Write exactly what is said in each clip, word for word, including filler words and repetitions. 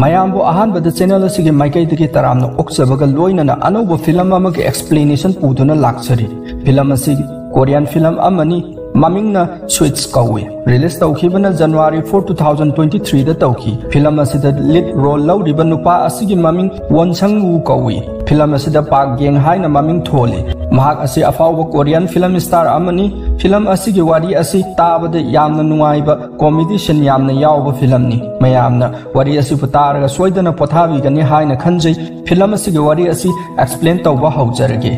ꯃꯌꯥꯝꯕꯨ ꯑꯍꯥꯟꯕꯗ ꯆꯦꯅꯦꯜ ꯑꯁꯤꯒꯤ ꯃꯥꯏꯀꯩꯗꯒꯤ ꯇꯔꯥꯝꯅ ꯑꯣꯛꯆꯕꯒ ꯂꯣꯏꯅꯅ ꯑꯅꯧꯕ ꯐꯤꯂꯝ ꯑꯃꯒꯤ ꯑꯦꯛꯁꯄ꯭ꯂꯦꯅꯦꯁꯟ ꯄꯨꯗꯨꯅ ꯂꯥꯛꯆꯔꯤ꯫ ꯐꯤꯂꯝ ꯑꯁꯤ ꯀꯣꯔꯤꯌꯟ ꯐꯤꯂꯝ ꯑꯃꯅꯤ꯫ ꯃꯃꯤꯡꯅ ꯁ꯭ꯋꯤꯠꯁ ꯀꯧꯏ꯫ ꯔꯤꯂꯤꯁ ꯇꯧꯈꯤꯕꯅ January four, two thousand twenty ꯊ꯭ꯔꯤꯗ ꯇꯧꯈꯤ꯫ ꯐꯤꯂꯝ ꯑꯁꯤꯗ ꯂꯤꯗ ꯔꯣꯜ ꯂꯧꯔꯤꯕ ꯅꯨꯄꯥ ꯑꯁꯤꯒꯤ ꯃꯃꯤꯡ ꯋꯣꯟ ꯁꯪ ꯋꯨ ꯀꯧꯏ꯫ ꯐꯤꯂꯝ ꯑꯁꯤꯗ ꯄꯥꯛ ꯒꯦꯡ ꯍꯥꯏꯅ ꯃꯃꯤꯡ ꯊꯣꯜꯂꯤ꯫ ꯃꯍꯥꯛ ꯑꯁꯤ ꯑꯐꯥꯎꯕ ꯀꯣꯔꯤꯌꯟ ꯐꯤꯂꯝ ꯁ꯭ꯇꯥꯔ ꯑꯃꯅꯤ꯫ ꯐꯤꯂꯝ ꯑꯁꯤꯒꯤ ꯋꯥꯔꯤ ꯑꯁꯤ ꯇꯥꯕꯗ ꯌꯥꯝꯅ ꯅꯨꯡꯉꯥꯏꯕ ꯀꯣꯃꯦꯗꯤ ꯁꯤꯟ ꯌꯥꯝꯅ ꯌꯥꯎꯕ ꯐꯤꯂꯝꯅꯤ꯫ ꯃꯌꯥꯝꯅ ꯋꯥꯔꯤ ꯑꯁꯤꯕꯨ ꯇꯥꯔꯒ ꯁꯣꯏꯗꯅ ꯄꯣꯊꯥꯕꯤꯒꯅꯤ ꯍꯥꯏꯅ ꯈꯟꯖꯩ꯫ ꯐꯤꯂꯝ ꯑꯁꯤꯒꯤ ꯋꯥꯔꯤ ꯑꯁꯤ ꯑꯦꯛꯁꯄ꯭ꯂꯦꯟ ꯇꯧꯕ ꯍꯧꯖꯔꯒꯦ꯫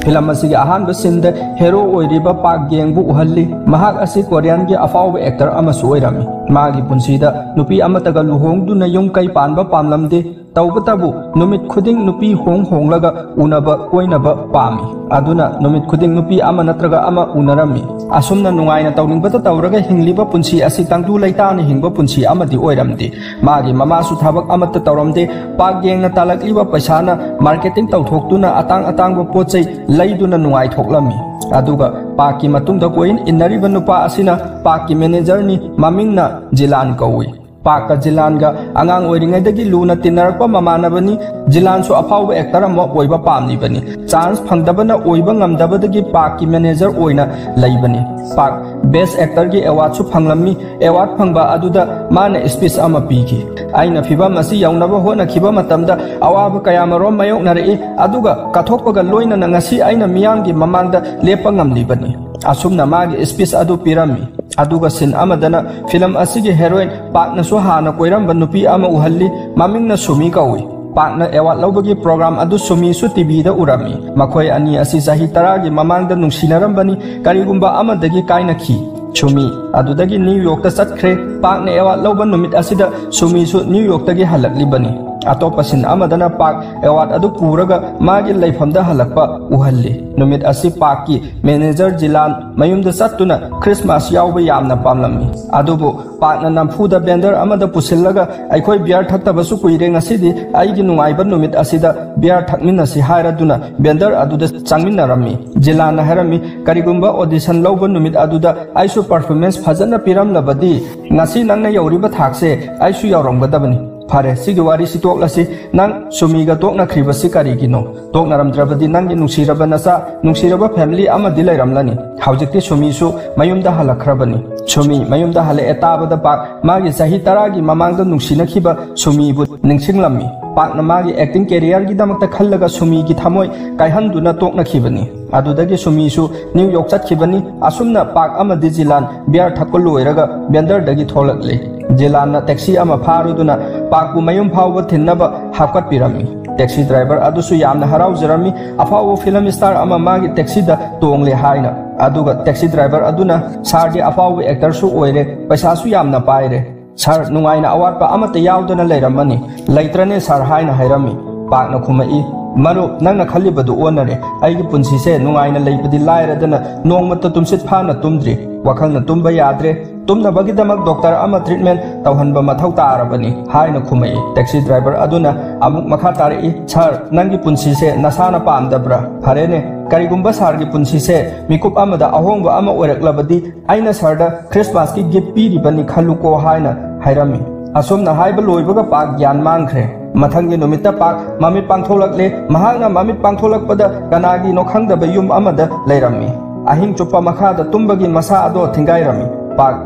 ꯐꯤꯂꯝ ꯑꯁꯤꯒꯤ ꯑꯍꯥꯟꯕ ꯁꯤꯟꯗ ꯍꯦꯔꯣ ꯑꯣꯏꯔꯤꯕ ꯄꯥꯛ ꯒꯦꯡꯕꯨ ꯎꯍꯜꯂꯤ꯫ ꯃꯍꯥꯛ ꯑꯁꯤ ꯀꯣꯔꯤꯌꯟꯒꯤ ꯑꯐꯥꯎꯕ ꯑꯦꯛꯇꯔ ꯑꯃꯁꯨ ꯑꯣꯏꯔꯝꯃꯤ꯫ ꯃꯥꯒꯤ ꯄꯨꯟꯁꯤꯗ ꯅꯨꯄꯤ ꯑꯃꯠꯇꯒ ꯂꯨꯍꯣꯡꯗꯨꯅ ꯌꯨꯝ ꯀꯩ ꯄꯥꯟꯕ ꯄꯥꯝꯂꯝꯗꯦ꯫ ꯇꯧꯕꯇꯕꯨ ꯅꯨꯃꯤꯠ ꯈꯨꯗꯤꯡ ꯅꯨꯄꯤ ꯍꯣꯡ ꯍꯣꯡꯂꯒ ꯎꯅꯕ ꯀꯣꯏꯅꯕ ꯄꯥꯝꯃꯤ꯫ ꯑꯗꯨꯅ ꯅꯨꯃꯤꯠ ꯈꯨꯗꯤꯡ ꯅꯨꯄꯤ ꯑꯃ ꯅꯠꯇ꯭ꯔꯒ ꯑꯃ ꯎꯅꯔꯝꯃꯤ꯫ ꯑꯁꯨꯝꯅ ꯅꯨꯡꯉꯥꯏꯅ ꯇꯧꯅꯤꯡꯕꯇ ꯇꯧꯔꯒ ꯍꯤꯡꯂꯤꯕ ꯄꯨꯟꯁꯤ ꯑꯁꯤ ꯇꯪꯗꯨ ꯂꯩꯇꯥꯅ ꯍꯤꯡꯕ ꯄꯨꯟꯁꯤ ꯑꯃꯗꯤ ꯑꯣꯏꯔꯝꯗꯦ꯫ ꯃꯥꯒꯤ ꯃꯃꯥꯁꯨ ꯊꯕꯛ ꯑꯃꯠꯇ ꯇꯧꯔꯝꯗꯦ꯫ ꯄꯥꯛ ꯒꯦꯡꯅ ꯇꯥꯜꯂꯛꯂꯤꯕ ꯄꯩꯁꯥꯅ ꯃꯥꯔꯀꯦꯇꯤꯡ ꯇꯧꯊꯣꯛꯇꯨꯅ ꯑꯇꯥꯡ ꯑꯇꯥꯡꯕ ꯄꯣꯠ ꯆꯩ ꯂꯩꯗꯨꯅ ꯅꯨꯡꯉꯥꯏꯊꯣꯛꯂꯝꯃꯤ꯫ ꯑꯗꯨꯒ ꯄꯥꯛꯀꯤ ꯃꯇꯨꯡꯗ ꯀꯣꯏꯟ ꯏꯟꯅꯔꯤꯕ ꯅꯨꯄꯥ ꯑꯁꯤꯅ ꯄꯥꯛꯀꯤ ꯃꯦꯅꯦꯖꯔꯅꯤ, ꯃꯃꯤꯡꯅ ꯖꯤꯂꯥꯟ ꯀꯧꯏ꯫ ꯄꯥꯛꯀ ꯖꯤꯂꯥꯟꯒ ꯑꯉꯥꯡ ꯑꯣꯏꯔꯤꯉꯩꯗꯒꯤ ꯂꯨꯅ ꯇꯤꯟꯅꯔꯛꯄ ꯃꯃꯥꯟꯅꯕꯅꯤ꯫ ꯖꯤꯂꯥꯟꯁꯨ ꯑꯐꯥꯎꯕ ꯑꯦꯛꯇꯔ ꯑꯃ ꯑꯣꯏꯕ ꯄꯥꯝꯂꯤꯕꯅꯤ꯫ ꯆꯥꯟꯁ ꯐꯪꯗꯕꯅ ꯑꯣꯏꯕ ꯉꯝꯗꯕꯗꯒꯤ ꯄꯥꯛꯀꯤ ꯃꯦꯅꯦꯖꯔ ꯑꯣꯏꯅ ꯂꯩꯕꯅꯤ꯫ ꯄꯥꯛ ꯕꯦꯁ ꯑꯦꯛꯇꯔꯒꯤ ꯑꯦꯋꯥꯔꯗꯁꯨ ꯐꯪꯂꯝꯃꯤ꯫ ꯑꯦꯋꯥꯔꯗ ꯐꯪꯕ ꯑꯗꯨꯗ ꯃꯥꯅ ꯁ꯭ꯄꯤꯆ ꯑꯃ ꯄꯤꯈꯤ꯫ ꯑꯩꯅ ꯐꯤꯚꯝ ꯑꯁꯤ ꯌꯧꯅꯕ ꯍꯣꯠꯅꯈꯤꯕ ꯃꯇꯝꯗ ꯑꯋꯥꯕ ꯀꯌꯥꯃꯔꯣꯝ ꯃꯥꯌꯣꯛꯅꯔꯛꯏ, ꯑꯗꯨꯒ ꯀꯠꯊꯣꯛꯄꯒ ꯂꯣꯏꯅꯅ ꯉꯁꯤ ꯑꯩꯅ ꯃꯤꯌꯥꯝꯒꯤ ꯃꯃꯥꯡꯗ ꯂꯦꯞꯄ ꯉꯝꯂꯤꯕꯅꯤ꯫ ꯑꯁꯨꯝꯅ ꯃꯥꯒꯤ ꯁ꯭ꯄꯤꯆ ꯑꯗꯨ ꯄꯤꯔꯝꯃꯤ꯫ ꯑꯗꯨꯒ ꯁꯤꯟ ꯑꯃꯗꯅ ꯐꯤꯂꯝ ꯑꯁꯤꯒꯤ ꯍꯦꯔꯣꯏꯟ ꯄꯥꯛꯅꯁꯨ ꯍꯥꯟꯅ ꯀꯣꯏꯔꯝꯕ ꯅꯨꯄꯤ ꯑꯃ ꯎꯍꯜꯂꯤ꯫ ꯃꯃꯤꯡꯅ ꯁꯨꯃꯤ ꯀꯧꯏ꯫ ꯄꯥꯛꯅ ꯑꯦꯋꯥꯔꯗ ꯂꯧꯕꯒꯤ ꯄ꯭ꯔꯣꯒ꯭ꯔꯥꯝ ꯑꯗꯨ ꯁꯨꯃꯤꯁꯨ ꯇꯤꯚꯤꯗ ꯎꯔꯝꯃꯤ꯫ ꯃꯈꯣꯏ ꯑꯅꯤ ꯑꯁꯤ ꯆꯍꯤ ꯇꯔꯥꯒꯤ ꯃꯃꯥꯡꯗ ꯅꯨꯡꯁꯤꯅꯔꯝꯕꯅꯤ, ꯀꯔꯤꯒꯨꯝꯕ ꯑꯃꯗꯒꯤ ꯀꯥꯏꯅꯈꯤ꯫ ꯁꯨꯃꯤ ꯑꯗꯨꯗꯒꯤ ꯅ꯭ꯌꯨ ꯌꯣꯔꯛꯇ ꯆꯠꯈ꯭ꯔꯦ꯫ ꯄꯥꯛꯅ ꯑꯦꯋꯥꯔꯗ ꯂꯧꯕ ꯅꯨꯃꯤꯠ ꯑꯁꯤꯗ ꯁꯨꯃꯤꯁꯨ ꯅ꯭ꯌꯨ ꯌꯣꯔꯛꯇꯒꯤ ꯍꯜꯂꯛꯂꯤꯕꯅꯤ꯫ ꯑꯇꯣꯞꯄ ꯁꯤꯟ ꯑꯃꯗꯅ ꯄꯥꯛ ꯑꯦꯋꯥꯔꯗ ꯑꯗꯨ ꯄꯨꯔꯒ ꯃꯥꯒꯤ ꯂꯩꯐꯝꯗ ꯍꯜꯂꯛꯄ ꯎꯍꯜꯂꯤ꯫ ꯅꯨꯃꯤꯠ ꯑꯁꯤ ꯄꯥꯛꯀꯤ ꯃꯦꯅꯦꯖꯔ ꯖꯤꯂꯥꯟ ꯃꯌꯨꯝꯗ ꯆꯠꯇꯨꯅ ꯈ꯭ꯔꯤꯁꯃꯥꯁ ꯌꯥꯎꯕ ꯌꯥꯝꯅ ꯄꯥꯝꯂꯝꯃꯤ꯫ ꯑꯗꯨꯕꯨ ꯄꯥꯛꯅ ꯅꯝꯐꯨꯗ ꯕꯦꯟꯗꯔ ꯑꯃꯗ ꯄꯨꯁꯤꯜꯂꯒ, "ꯑꯩꯈꯣꯏ ꯕꯤꯌꯔ ꯊꯛꯇꯕꯁꯨ ꯀꯨꯏꯔꯦ, ꯉꯁꯤꯗꯤ ꯑꯩꯒꯤ ꯅꯨꯡꯉꯥꯏꯕ ꯅꯨꯃꯤꯠ ꯑꯁꯤꯗ ꯕꯤꯌꯔ ꯊꯛꯃꯤꯟꯅꯁꯤ" ꯍꯥꯏꯔꯗꯨꯅ ꯕꯦꯟꯗꯔ ꯑꯗꯨꯗ ꯆꯪꯃꯤꯟꯅꯔꯝꯃꯤ꯫ ꯖꯤꯂꯥꯟꯅ ꯍꯥꯏꯔꯝꯃꯤ, "ꯀꯔꯤꯒꯨꯝꯕ ꯑꯣꯗꯤꯁꯟ ꯂꯧꯕ ꯅꯨꯃꯤꯠ ꯑꯗꯨꯗ ꯑꯩꯁꯨ ꯄꯔꯐꯣꯔꯃꯦꯟꯁ ꯐꯖꯅ ꯄꯤꯔꯝꯂꯕꯗꯤ, ꯉꯁꯤ ꯅꯪꯅ ꯌꯧꯔꯤꯕ ꯊꯥꯛꯁꯦ ꯑꯩꯁꯨ ꯌꯧꯔꯝꯒꯗꯕꯅꯤ꯫ ꯐꯔꯦ, ꯁꯤꯒꯤ ꯋꯥꯔꯤꯁꯤ ꯇꯣꯛꯂꯁꯤ꯫ ꯅꯪ ꯁꯨꯃꯤꯒ ꯇꯣꯛꯅꯈ꯭ꯔꯤꯕꯁꯤ ꯀꯔꯤꯒꯤꯅꯣ? ꯇꯣꯛꯅꯔꯝꯗ꯭ꯔꯕꯗꯤ ꯅꯪꯒꯤ ꯅꯨꯡꯁꯤꯔꯕ ꯅꯆꯥ, ꯅꯨꯡꯁꯤꯔꯕ ꯐꯦꯃꯤꯂꯤ ꯑꯃꯗꯤ ꯂꯩꯔꯝꯂꯅꯤ꯫" ꯍꯧꯖꯤꯛꯇꯤ ꯁꯨꯃꯤꯁꯨ ꯃꯌꯨꯝꯗ ꯍꯜꯂꯛꯈ꯭ꯔꯕꯅꯤ꯫ ꯁꯨꯃꯤ ꯃꯌꯨꯝꯗ ꯍꯜꯂꯛꯑꯦ ꯇꯥꯕꯗ ꯄꯥꯛ ꯃꯥꯒꯤ ꯆꯍꯤ ꯇꯔꯥꯒꯤ ꯃꯃꯥꯡꯗ ꯅꯨꯡꯁꯤꯅꯈꯤꯕ ꯁꯨꯃꯤꯕꯨ ꯅꯤꯡꯁꯤꯡꯂꯝꯃꯤ꯫ ꯄꯥꯛꯅ ꯃꯥꯒꯤ ꯑꯦꯛꯇꯤꯡ ꯀꯦꯔꯤꯌꯔꯒꯤꯗꯃꯛꯇ ꯈꯜꯂꯒ ꯁꯨꯃꯤꯒꯤ ꯊꯃꯣꯏ ꯀꯥꯏꯍꯟꯗꯨꯅ ꯇꯣꯛꯅꯈꯤꯕꯅꯤ꯫ ꯑꯗꯨꯗꯒꯤ ꯁꯨꯃꯤꯁꯨ ꯅ꯭ꯌꯨ ꯌꯣꯔꯛ ꯆꯠꯈꯤꯕꯅꯤ꯫ ꯑꯁꯨꯝꯅ ꯄꯥꯛ ꯑꯃꯗꯤ ꯖꯤꯂꯥꯟ ꯕꯤꯌꯔ ꯊꯛꯄ ꯂꯣꯏꯔꯒ ꯕꯦꯟꯗꯔꯗꯒꯤ ꯊꯣꯛꯂꯛꯂꯦ꯫ ꯖꯤꯂꯥꯟꯅ ꯇꯦꯛꯁꯤ ꯑꯃ ꯐꯥꯔꯨꯗꯨꯅ ꯄꯥꯛꯄꯨ ꯃꯌꯨꯝ ꯐꯥꯎꯕ ꯊꯤꯟꯅꯕ ꯍꯥꯞꯀꯠꯄꯤꯔꯝꯃꯤ꯫ ꯇꯦꯛꯁꯤ ꯗ꯭ꯔꯥꯏꯚꯔ ꯑꯗꯨꯁꯨ ꯌꯥꯝꯅ ꯍꯔꯥꯎꯖꯔꯝꯃꯤ, ꯑꯐꯥꯎꯕ ꯐꯤꯂꯝ ꯁ꯭ꯇꯥꯔ ꯑꯃ ꯃꯥꯒꯤ ꯇꯦꯛꯁꯤꯗ ꯇꯣꯡꯂꯦ ꯍꯥꯏꯅ꯫ ꯑꯗꯨꯒ ꯇꯦꯛꯁꯤ ꯗ꯭ꯔꯥꯏꯚꯔ ꯑꯗꯨꯅ, "ꯁꯥꯔꯗꯤ ꯑꯐꯥꯎꯕ ꯑꯦꯛꯇꯔꯁꯨ ꯑꯣꯏꯔꯦ, ꯄꯩꯁꯥꯁꯨ ꯌꯥꯝꯅ ꯄꯥꯏꯔꯦ꯫ ꯁꯥꯔ, ꯅꯨꯡꯉꯥꯏꯅ ꯑꯋꯥꯠꯄ ꯑꯃꯠꯇ ꯌꯥꯎꯗꯅ ꯂꯩꯔꯝꯃꯅꯤ꯫" "ꯂꯩꯇ꯭ꯔꯅꯦ ꯁꯥꯔ" ꯍꯥꯏꯅ ꯍꯥꯏꯔꯝꯃꯤ꯫ ꯄꯥꯛꯅ ꯈꯨꯝꯃꯛꯏ, "ꯃꯔꯨꯞ, ꯅꯪꯅ ꯈꯜꯂꯤꯕꯗꯨ ꯑꯣꯟꯅꯔꯦ꯫ ꯑꯩꯒꯤ ꯄꯨꯟꯁꯤꯁꯦ ꯅꯨꯡꯉꯥꯏꯅ ꯂꯩꯕꯗꯤ ꯂꯥꯏꯔꯗꯅ ꯅꯣꯡꯃꯇ ꯇꯨꯝꯁꯤꯠ ꯐꯥꯅ ꯇꯨꯝꯗ꯭ꯔꯤ꯫ ꯋꯥꯈꯜꯅ ꯇꯨꯝꯕ ꯌꯥꯗ꯭ꯔꯦ꯫ ꯇꯨꯝꯅꯕꯒꯤꯗꯃꯛ ꯗꯣꯛꯇꯔ ꯑꯃ ꯇ꯭ꯔꯤꯠꯃꯦꯟ ꯇꯧꯍꯟꯕ ꯃꯊꯧ ꯇꯥꯔꯕꯅꯤ" ꯍꯥꯏꯅ ꯈꯨꯝꯃꯛꯏ꯫ ꯇꯦꯛꯁꯤ ꯗ꯭ꯔꯥꯏꯚꯔ ꯑꯗꯨꯅ ꯑꯃꯨꯛ ꯃꯈꯥ ꯇꯥꯔꯛꯏ, "ꯁꯥꯔ, ꯅꯪꯒꯤ ꯄꯨꯟꯁꯤꯁꯦ ꯅꯁꯥꯅ ꯄꯥꯝꯗꯕ꯭ꯔꯥ? ꯐꯔꯦꯅꯦ, ꯀꯔꯤꯒꯨꯝꯕ ꯁꯥꯔꯒꯤ ꯄꯨꯟꯁꯤꯁꯦ ꯃꯤꯀꯨꯞ ꯑꯃꯗ ꯑꯍꯣꯡꯕ ꯑꯃ ꯑꯣꯏꯔꯛꯂꯕꯗꯤ, ꯑꯩꯅ ꯁꯥꯔꯗ ꯈ꯭ꯔꯤꯁꯃꯥꯁꯀꯤ ꯒꯤꯐ ꯄꯤꯔꯤꯕꯅꯤ ꯈꯜꯂꯨꯀꯣ" ꯍꯥꯏꯅ ꯍꯥꯏꯔꯝꯃꯤ꯫ ꯑꯁꯨꯝꯅ ꯍꯥꯏꯕ ꯂꯣꯏꯕꯒ ꯄꯥꯛ ꯒ꯭ꯌꯥꯟ ꯃꯥꯡꯈ꯭ꯔꯦ꯫ ꯃꯊꯪꯒꯤ ꯅꯨꯃꯤꯠꯇ ꯄꯥꯛ ꯃꯃꯤꯠ ꯄꯥꯡꯊꯣꯛꯂꯛꯂꯦ꯫ ꯃꯍꯥꯛꯅ ꯃꯃꯤꯠ ꯄꯥꯡꯊꯣꯛꯂꯛꯄꯗ ꯀꯅꯥꯒꯤꯅꯣ ꯈꯪꯗꯕ ꯌꯨꯝ ꯑꯃꯗ ꯂꯩꯔꯝꯃꯤ꯫ ꯑꯍꯤꯡ ꯆꯨꯞꯄ ꯃꯈꯥꯗ ꯇꯨꯝꯕꯒꯤ ꯃꯁꯥ ꯑꯗꯣ ꯊꯤꯡꯒꯥꯏꯔꯝꯃꯤ꯫ ꯄꯥꯛ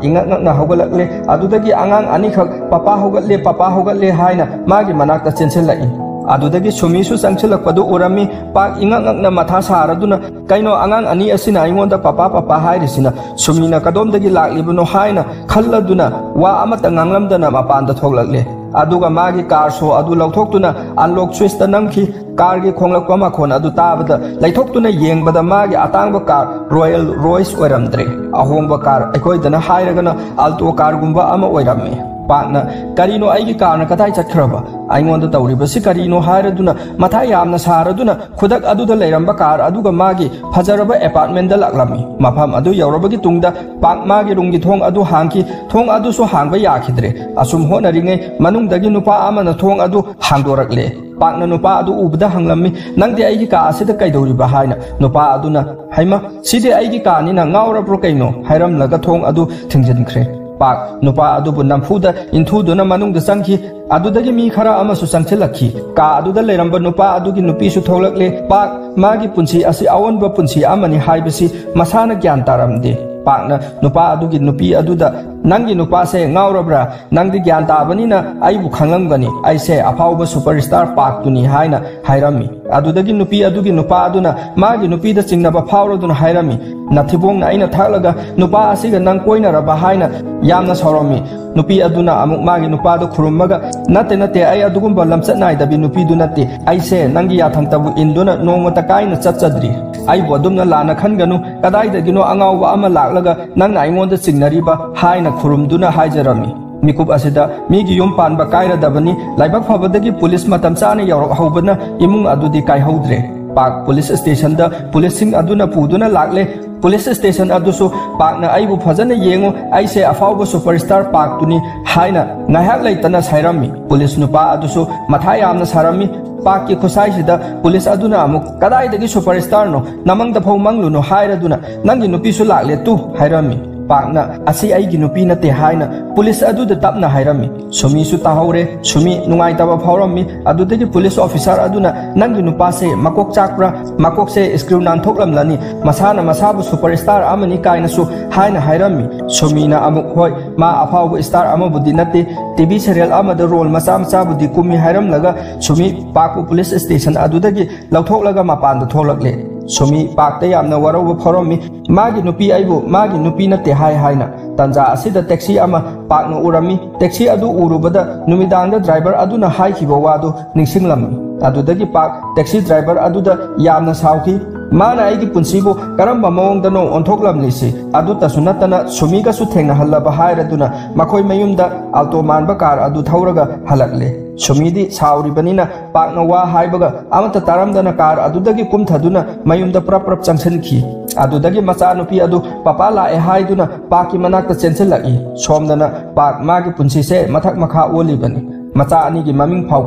ꯏꯉꯛ ꯉꯛꯅ ꯍꯧꯒꯠꯂꯛꯂꯦ꯫ ꯑꯗꯨꯗꯒꯤ ꯑꯉꯥꯡ ꯑꯅꯤꯈꯛ "ꯄꯄꯥ ꯍꯧꯒꯠꯂꯦ, ꯄꯄꯥ ꯍꯧꯒꯠꯂꯦ" ꯍꯥꯏꯅ ꯃꯥꯒꯤ ꯃꯅꯥꯛꯇ ꯆꯦꯟꯁꯤꯜꯂꯛꯏ꯫ ꯑꯗꯨꯗꯒꯤ ꯁꯨꯃꯤꯁꯨ ꯆꯪꯁꯤꯜꯂꯛꯄꯗꯨ ꯎꯔꯝꯃꯤ꯫ ꯄꯥꯛ ꯏꯉꯛ ꯉꯛꯅ ꯃꯊꯥ ꯁꯥꯔꯗꯨꯅ, "ꯀꯩꯅꯣ ꯑꯉꯥꯡ ꯑꯅꯤ ꯑꯁꯤꯅ ꯑꯩꯉꯣꯟꯗ 'ꯄꯄꯥ, ꯄꯄꯥ' ꯍꯥꯏꯔꯤꯁꯤꯅ? ꯁꯨꯃꯤꯅ ꯀꯗꯣꯝꯗꯒꯤ ꯂꯥꯛꯂꯤꯕꯅꯣ?" ꯍꯥꯏꯅ ꯈꯜꯂꯗꯨꯅ ꯋꯥ ꯑꯃꯠꯇ ꯉꯥꯡꯂꯝꯗꯅ ꯃꯄꯥꯟꯗ ꯊꯣꯛꯂꯛꯂꯦ꯫ ꯑꯗꯨꯒ ꯃꯥꯒꯤ ꯀꯥꯔ ꯁꯣ ꯑꯗꯨ ꯂꯧꯊꯣꯛꯇꯨꯅ ꯑꯟꯂꯣꯛ ꯁ꯭ꯋꯤꯆꯇ ꯅꯝꯈꯤ꯫ ꯀꯥꯔꯒꯤ ꯈꯣꯡꯂꯛꯄ ꯃꯈꯣꯟ ꯑꯗꯨ ꯇꯥꯕꯗ ꯂꯩꯊꯣꯛꯇꯨꯅ ꯌꯦꯡꯕꯗ ꯃꯥꯒꯤ ꯑꯇꯥꯡꯕ ꯀꯥꯔ ꯔꯣꯌꯦꯜ ꯔꯣꯏꯁ ꯑꯣꯏꯔꯝꯗ꯭ꯔꯦ꯫ ꯑꯍꯣꯡꯕ ꯀꯥꯔ, ꯑꯩꯈꯣꯏꯗꯅ ꯍꯥꯏꯔꯒꯅ ꯑꯜꯇꯣ ꯀꯥꯔꯒꯨꯝꯕ ꯑꯃ ꯑꯣꯏꯔꯝꯃꯤ꯫ ꯄꯥꯛꯅ, "ꯀꯔꯤꯅꯣ, ꯑꯩꯒꯤ ꯀꯥꯔꯅ ꯀꯗꯥꯏ ꯆꯠꯈ꯭ꯔꯕ?" ꯑꯩꯉꯣꯟꯗ ꯇꯧꯔꯤꯕꯁꯤ ꯀꯔꯤꯅꯣ ꯍꯥꯏꯔꯗꯨꯅ ꯃꯊꯥ ꯌꯥꯝꯅ ꯁꯥꯔꯗꯨꯅ ꯈꯨꯗꯛ ꯑꯗꯨꯗ ꯂꯩꯔꯝꯕ ꯀꯥꯔ ꯑꯗꯨꯒ ꯃꯥꯒꯤ ꯐꯖꯔꯕ ꯑꯦꯄꯥꯔꯠꯃꯦꯟꯗ ꯂꯥꯛꯂꯝꯃꯤ꯫ ꯃꯐꯝ ꯑꯗꯨ ꯌꯧꯔꯕꯒꯤ ꯇꯨꯡꯗ ꯄꯥꯛ ꯃꯥꯒꯤ ꯔꯨꯝꯒꯤ ꯊꯣꯡ ꯑꯗꯨ ꯍꯥꯡꯈꯤ꯫ ꯊꯣꯡ ꯑꯗꯨꯁꯨ ꯍꯥꯡꯕ ꯌꯥꯈꯤꯗ꯭ꯔꯦ꯫ ꯑꯁꯨꯝ ꯍꯣꯠꯅꯔꯤꯉꯩ ꯃꯅꯨꯡꯗꯒꯤ ꯅꯨꯄꯥ ꯑꯃꯅ ꯊꯣꯡ ꯑꯗꯨ ꯍꯥꯡꯗꯣꯔꯛꯂꯦ꯫ ꯄꯥꯛꯅ ꯅꯨꯄꯥ ꯑꯗꯨ ꯎꯕꯗ ꯍꯪꯂꯝꯃꯤ, "ꯅꯪꯗꯤ ꯑꯩꯒꯤ ꯀꯥ ꯑꯁꯤꯗ ꯀꯩꯗꯧꯔꯤꯕ?" ꯍꯥꯏꯅ꯫ ꯅꯨꯄꯥ ꯑꯗꯨꯅ, "ꯍꯩꯃ, ꯁꯤꯗꯤ ꯑꯩꯒꯤ ꯀꯥꯅꯤꯅ ꯉꯥꯎꯔꯕ꯭ꯔꯣ ꯀꯩꯅꯣ?" ꯍꯥꯏꯔꯝꯂꯒ ꯊꯣꯡ ꯑꯗꯨ ꯊꯤꯡꯖꯤꯟꯈ꯭ꯔꯦ꯫ ꯄꯥꯛ ꯅꯨꯄꯥ ꯑꯗꯨꯕꯨ ꯅꯝꯐꯨꯗ ꯏꯟꯊꯨꯗꯨꯅ ꯃꯅꯨꯡꯗ ꯆꯪꯈꯤ꯫ ꯑꯗꯨꯗꯒꯤ ꯃꯤ ꯈꯔ ꯑꯃꯁꯨ ꯆꯪꯁꯤꯜꯂꯛꯈꯤ꯫ ꯀꯥ ꯑꯗꯨꯗ ꯂꯩꯔꯝꯕ ꯅꯨꯄꯥ ꯑꯗꯨꯒꯤ ꯅꯨꯄꯤꯁꯨ ꯊꯣꯛꯂꯛꯂꯦ꯫ ꯄꯥꯛ ꯃꯥꯒꯤ ꯄꯨꯟꯁꯤ ꯑꯁꯤ ꯑꯑꯣꯟꯕ ꯄꯨꯟꯁꯤ ꯑꯃꯅꯤ ꯍꯥꯏꯕꯁꯤ ꯃꯁꯥꯅ ꯒ꯭ꯌꯥꯟ ꯇꯥꯔꯝꯗꯦ꯫ ꯄꯥꯛꯅ ꯅꯨꯄꯥ ꯑꯗꯨꯒꯤ ꯅꯨꯄꯤ ꯑꯗꯨꯗ, "ꯅꯪꯒꯤ ꯅꯨꯄꯥꯁꯦ ꯉꯥꯎꯔꯕ꯭ꯔꯥ? ꯅꯪꯗꯤ ꯒ꯭ꯌꯥꯟ ꯇꯥꯕꯅꯤꯅ ꯑꯩꯕꯨ ꯈꯪꯂꯝꯒꯅꯤ꯫ ꯑꯩꯁꯦ ꯑꯐꯥꯎꯕ ꯁꯨꯄꯔ ꯁ꯭ꯇꯥꯔ ꯄꯥꯛꯇꯨꯅꯤ," ꯍꯥꯏꯅ ꯍꯥꯏꯔꯝꯃꯤ꯫ ꯑꯗꯨꯗꯒꯤ ꯅꯨꯄꯤ ꯑꯗꯨꯒꯤ ꯅꯨꯄꯥ ꯑꯗꯨꯅ ꯃꯥꯒꯤ ꯅꯨꯄꯤꯗ ꯆꯤꯡꯅꯕ ꯐꯥꯎꯔꯗꯨꯅ ꯍꯥꯏꯔꯝꯃꯤ, "ꯅꯊꯤꯕꯣꯡꯅ ꯑꯩꯅ ꯊꯥꯛꯂꯒ ꯅꯨꯄꯥ ꯑꯁꯤꯒ ꯅꯪ ꯀꯣꯏꯅꯔꯕ?" ꯍꯥꯏꯅ ꯌꯥꯝꯅ ꯁꯥꯎꯔꯝꯃꯤ꯫ ꯅꯨꯄꯤ ꯑꯗꯨꯅ ꯑꯃꯨꯛ ꯃꯥꯒꯤ ꯅꯨꯄꯥꯗ ꯈꯨꯔꯨꯝꯃꯒ, "ꯅꯠꯇꯦ, ꯅꯠꯇꯦ, ꯑꯩ ꯑꯗꯨꯒꯨꯝꯕ ꯂꯝꯆꯠ ꯅꯥꯏꯗꯕꯤ ꯅꯨꯄꯤꯗꯨ ꯅꯠꯇꯦ꯫ ꯑꯩꯁꯦ ꯅꯪꯒꯤ ꯌꯥꯊꯪꯇꯕꯨ ꯏꯟꯗꯨꯅ ꯅꯣꯡꯃꯇ ꯀꯥꯏꯅ ꯆꯠꯆꯗ꯭ꯔꯤ꯫ ꯑꯩꯕꯨ ꯑꯗꯨꯝꯅ ꯂꯥꯟꯅ ꯈꯟꯒꯅꯨ꯫ ꯀꯗꯥꯏꯗꯒꯤꯅꯣ ꯑꯉꯥꯎꯕ ꯑꯃ ꯂꯥꯛꯂꯒ ꯅꯪꯅ ꯑꯩꯉꯣꯟꯗ ꯆꯤꯡꯅꯔꯤꯕ?" ꯍꯥꯏꯅ ꯈꯨꯔꯨꯝꯗꯨꯅ ꯍꯥꯏꯖꯔꯝꯃꯤ꯫ ꯃꯤꯀꯨꯞ ꯑꯁꯤꯗ ꯃꯤꯒꯤ ꯌꯨꯝ ꯄꯥꯟꯕ ꯀꯥꯏꯔꯗꯕꯅꯤ꯫ ꯂꯥꯏꯕꯛ ꯐꯕꯗꯒꯤ ꯄꯨꯂꯤꯁ ꯃꯇꯝ ꯆꯥꯅ ꯌꯧꯔꯛꯍꯧꯕꯅ ꯏꯃꯨꯡ ꯑꯗꯨꯗꯤ ꯀꯥꯏꯍꯧꯗ꯭ꯔꯦ꯫ ꯄꯥꯛ ꯄꯨꯂꯤꯁ ꯁ꯭ꯇꯦꯁꯟꯗ ꯄꯨꯂꯤꯁꯁꯤꯡ ꯑꯗꯨꯅ ꯄꯨꯗꯨꯅ ꯂꯥꯛꯂꯦ꯫ ꯄꯨꯂꯤꯁ ꯁ꯭ꯇꯦꯁꯟ ꯑꯗꯨꯁꯨ ꯄꯥꯛꯅ "ꯑꯩꯕꯨ ꯐꯖꯅ ꯌꯦꯡꯉꯨ, ꯑꯩꯁꯦ ꯑꯐꯥꯎꯕ ꯁꯨꯄꯔ ꯁ꯭ꯇꯥꯔ ꯄꯥꯛꯇꯨꯅꯤ" ꯍꯥꯏꯅ ꯉꯥꯏꯍꯥꯛ ꯂꯩꯇꯅ ꯁꯥꯏꯔꯝꯃꯤ꯫ ꯄꯨꯂꯤꯁ ꯅꯨꯄꯥ ꯑꯗꯨꯁꯨ ꯃꯊꯥ ꯌꯥꯝꯅ ꯁꯥꯔꯝꯃꯤ꯫ ꯄꯥꯛꯀꯤ ꯈꯨꯠꯁꯥꯏꯁꯤꯗ ꯄꯨꯂꯤꯁ ꯑꯗꯨꯅ ꯑꯃꯨꯛ, "ꯀꯗꯥꯏꯗꯒꯤ ꯁꯨꯄꯔ ꯁ꯭ꯇꯥꯔꯅꯣ? ꯅꯃꯪꯗ ꯐꯥꯎ ꯃꯪꯂꯨꯅꯨ ꯍꯥꯏꯔꯗꯨꯅ ꯅꯪꯒꯤ ꯅꯨꯄꯤꯁꯨ ꯂꯥꯛꯂꯦ ꯇꯨ" ꯍꯥꯏꯔꯝꯃꯤ꯫ ꯄꯥꯛꯅ, "ꯑꯁꯤ ꯑꯩꯒꯤ ꯅꯨꯄꯤ ꯅꯠꯇꯦ" ꯍꯥꯏꯅ ꯄꯨꯂꯤꯁ ꯑꯗꯨꯗ ꯇꯞꯅ ꯍꯥꯏꯔꯝꯃꯤ꯫ ꯁꯨꯃꯤꯁꯨ ꯇꯥꯍꯧꯔꯦ꯫ ꯁꯨꯃꯤ ꯅꯨꯡꯉꯥꯏꯇꯕ ꯐꯥꯎꯔꯝꯃꯤ꯫ ꯑꯗꯨꯗꯒꯤ ꯄꯨꯂꯤꯁ ꯑꯣꯐꯤꯁꯥꯔ ꯑꯗꯨꯅ, "ꯅꯪꯒꯤ ꯅꯨꯄꯥꯁꯦ ꯃꯀꯣꯛ ꯆꯥꯛꯄ꯭ꯔꯥ? ꯃꯀꯣꯛꯁꯦ ꯁ꯭ꯀ꯭ꯔꯨ ꯅꯥꯟꯊꯣꯛꯂꯝꯂꯅꯤ꯫ ꯃꯁꯥꯅ ꯃꯁꯥꯕꯨ ꯁꯨꯄꯔ ꯁ꯭ꯇꯥꯔ ꯑꯃꯅꯤ" ꯀꯥꯏꯅꯁꯨ ꯍꯥꯏꯅ ꯍꯥꯏꯔꯝꯃꯤ꯫ ꯁꯨꯃꯤꯅ ꯑꯃꯨꯛ, "ꯍꯣꯏ, ꯃꯥ ꯑꯐꯥꯎꯕ ꯁ꯭ꯇꯥꯔ ꯑꯃꯕꯨꯗꯤ ꯅꯠꯇꯦ, ꯇꯤ ꯚꯤ ꯁꯦꯔꯤꯌꯦꯜ ꯑꯃꯗ ꯔꯣꯜ ꯃꯆꯥ ꯃꯆꯥꯕꯨꯗꯤ ꯀꯨꯝꯃꯤ" ꯍꯥꯏꯔꯝꯂꯒ ꯁꯨꯃꯤ ꯄꯥꯛꯄꯨ ꯄꯨꯂꯤꯁ ꯁ꯭ꯇꯦꯁꯟ ꯑꯗꯨꯗꯒꯤ ꯂꯧꯊꯣꯛꯂꯒ ꯃꯄꯥꯟꯗ ꯊꯣꯛꯂꯛꯂꯦ꯫ ꯁꯨꯃꯤ ꯄꯥꯛꯇ ꯌꯥꯝꯅ ꯋꯥꯔꯧꯕ ꯐꯥꯎꯔꯝꯃꯤ꯫ "ꯃꯥꯒꯤ ꯅꯨꯄꯤ ꯑꯩꯕꯨ ꯃꯥꯒꯤ ꯅꯨꯄꯤ ꯅꯠꯇꯦ ꯍꯥꯏ" ꯍꯥꯏꯅ꯫ ꯇꯥꯟꯖꯥ ꯑꯁꯤꯗ ꯇꯦꯛꯁꯤ ꯑꯃ ꯄꯥꯛꯅ ꯎꯔꯝꯃꯤ꯫ ꯇꯦꯛꯁꯤ ꯑꯗꯨ ꯎꯔꯨꯕꯗ ꯅꯨꯃꯤꯗꯥꯡꯗ ꯗ꯭ꯔꯥꯏꯚꯔ ꯑꯗꯨꯅ ꯍꯥꯏꯈꯤꯕ ꯋꯥꯗꯨ ꯅꯤꯡꯁꯤꯡꯂꯝꯃꯤ꯫ ꯑꯗꯨꯗꯒꯤ ꯄꯥꯛ ꯇꯦꯛꯁꯤ ꯗ꯭ꯔꯥꯏꯚꯔ ꯑꯗꯨꯗ ꯌꯥꯝꯅ ꯁꯥꯎꯈꯤ꯫ "ꯃꯥꯅ ꯑꯩꯒꯤ ꯄꯨꯟꯁꯤꯕꯨ ꯀꯔꯝꯕ ꯃꯑꯣꯡꯗꯅꯣ ꯑꯣꯟꯊꯣꯛꯂꯝꯂꯤꯁꯤ?" ꯑꯗꯨꯇꯁꯨ ꯅꯠꯇꯅ ꯁꯨꯃꯤꯒꯁꯨ ꯊꯦꯡꯅꯍꯜꯂꯕ ꯍꯥꯏꯔꯗꯨꯅ ꯃꯈꯣꯏ ꯃꯌꯨꯝꯗ ꯑꯜꯇꯣ ꯃꯥꯟꯕ ꯀꯥꯔ ꯑꯗꯨ ꯊꯧꯔꯒ ꯍꯜꯂꯛꯂꯦ꯫ ꯁꯨꯃꯤꯗꯤ ꯁꯥꯎꯔꯤꯕꯅꯤꯅ ꯄꯥꯛꯅ ꯋꯥ ꯍꯥꯏꯕꯒ ꯑꯃꯠꯇ ꯇꯥꯔꯝꯗꯅ ꯀꯥꯔ ꯑꯗꯨꯗꯒꯤ ꯀꯨꯝꯊꯗꯨꯅ ꯃꯌꯨꯝꯗ ꯄ꯭ꯔꯞ ꯄ꯭ꯔꯞ ꯆꯪꯁꯤꯟꯈꯤ꯫ ꯑꯗꯨꯗꯒꯤ ꯃꯆꯥꯅꯨꯄꯤ ꯑꯗꯨ ꯄꯄꯥ ꯂꯥꯛꯑꯦ ꯍꯥꯏꯗꯨꯅ ꯄꯥꯛꯀꯤ ꯃꯅꯥꯛꯇ ꯆꯦꯟꯁꯤꯜꯂꯛꯏ꯫ ꯁꯣꯝꯗꯅ ꯄꯥꯛ ꯃꯥꯒꯤ ꯄꯨꯟꯁꯤꯁꯦ ꯃꯊꯛ ꯃꯈꯥ ꯑꯣꯜꯂꯤꯕꯅꯤ꯫ ꯃꯆꯥ ꯑꯅꯤꯒꯤ ꯃꯃꯤꯡ ꯐꯥꯎ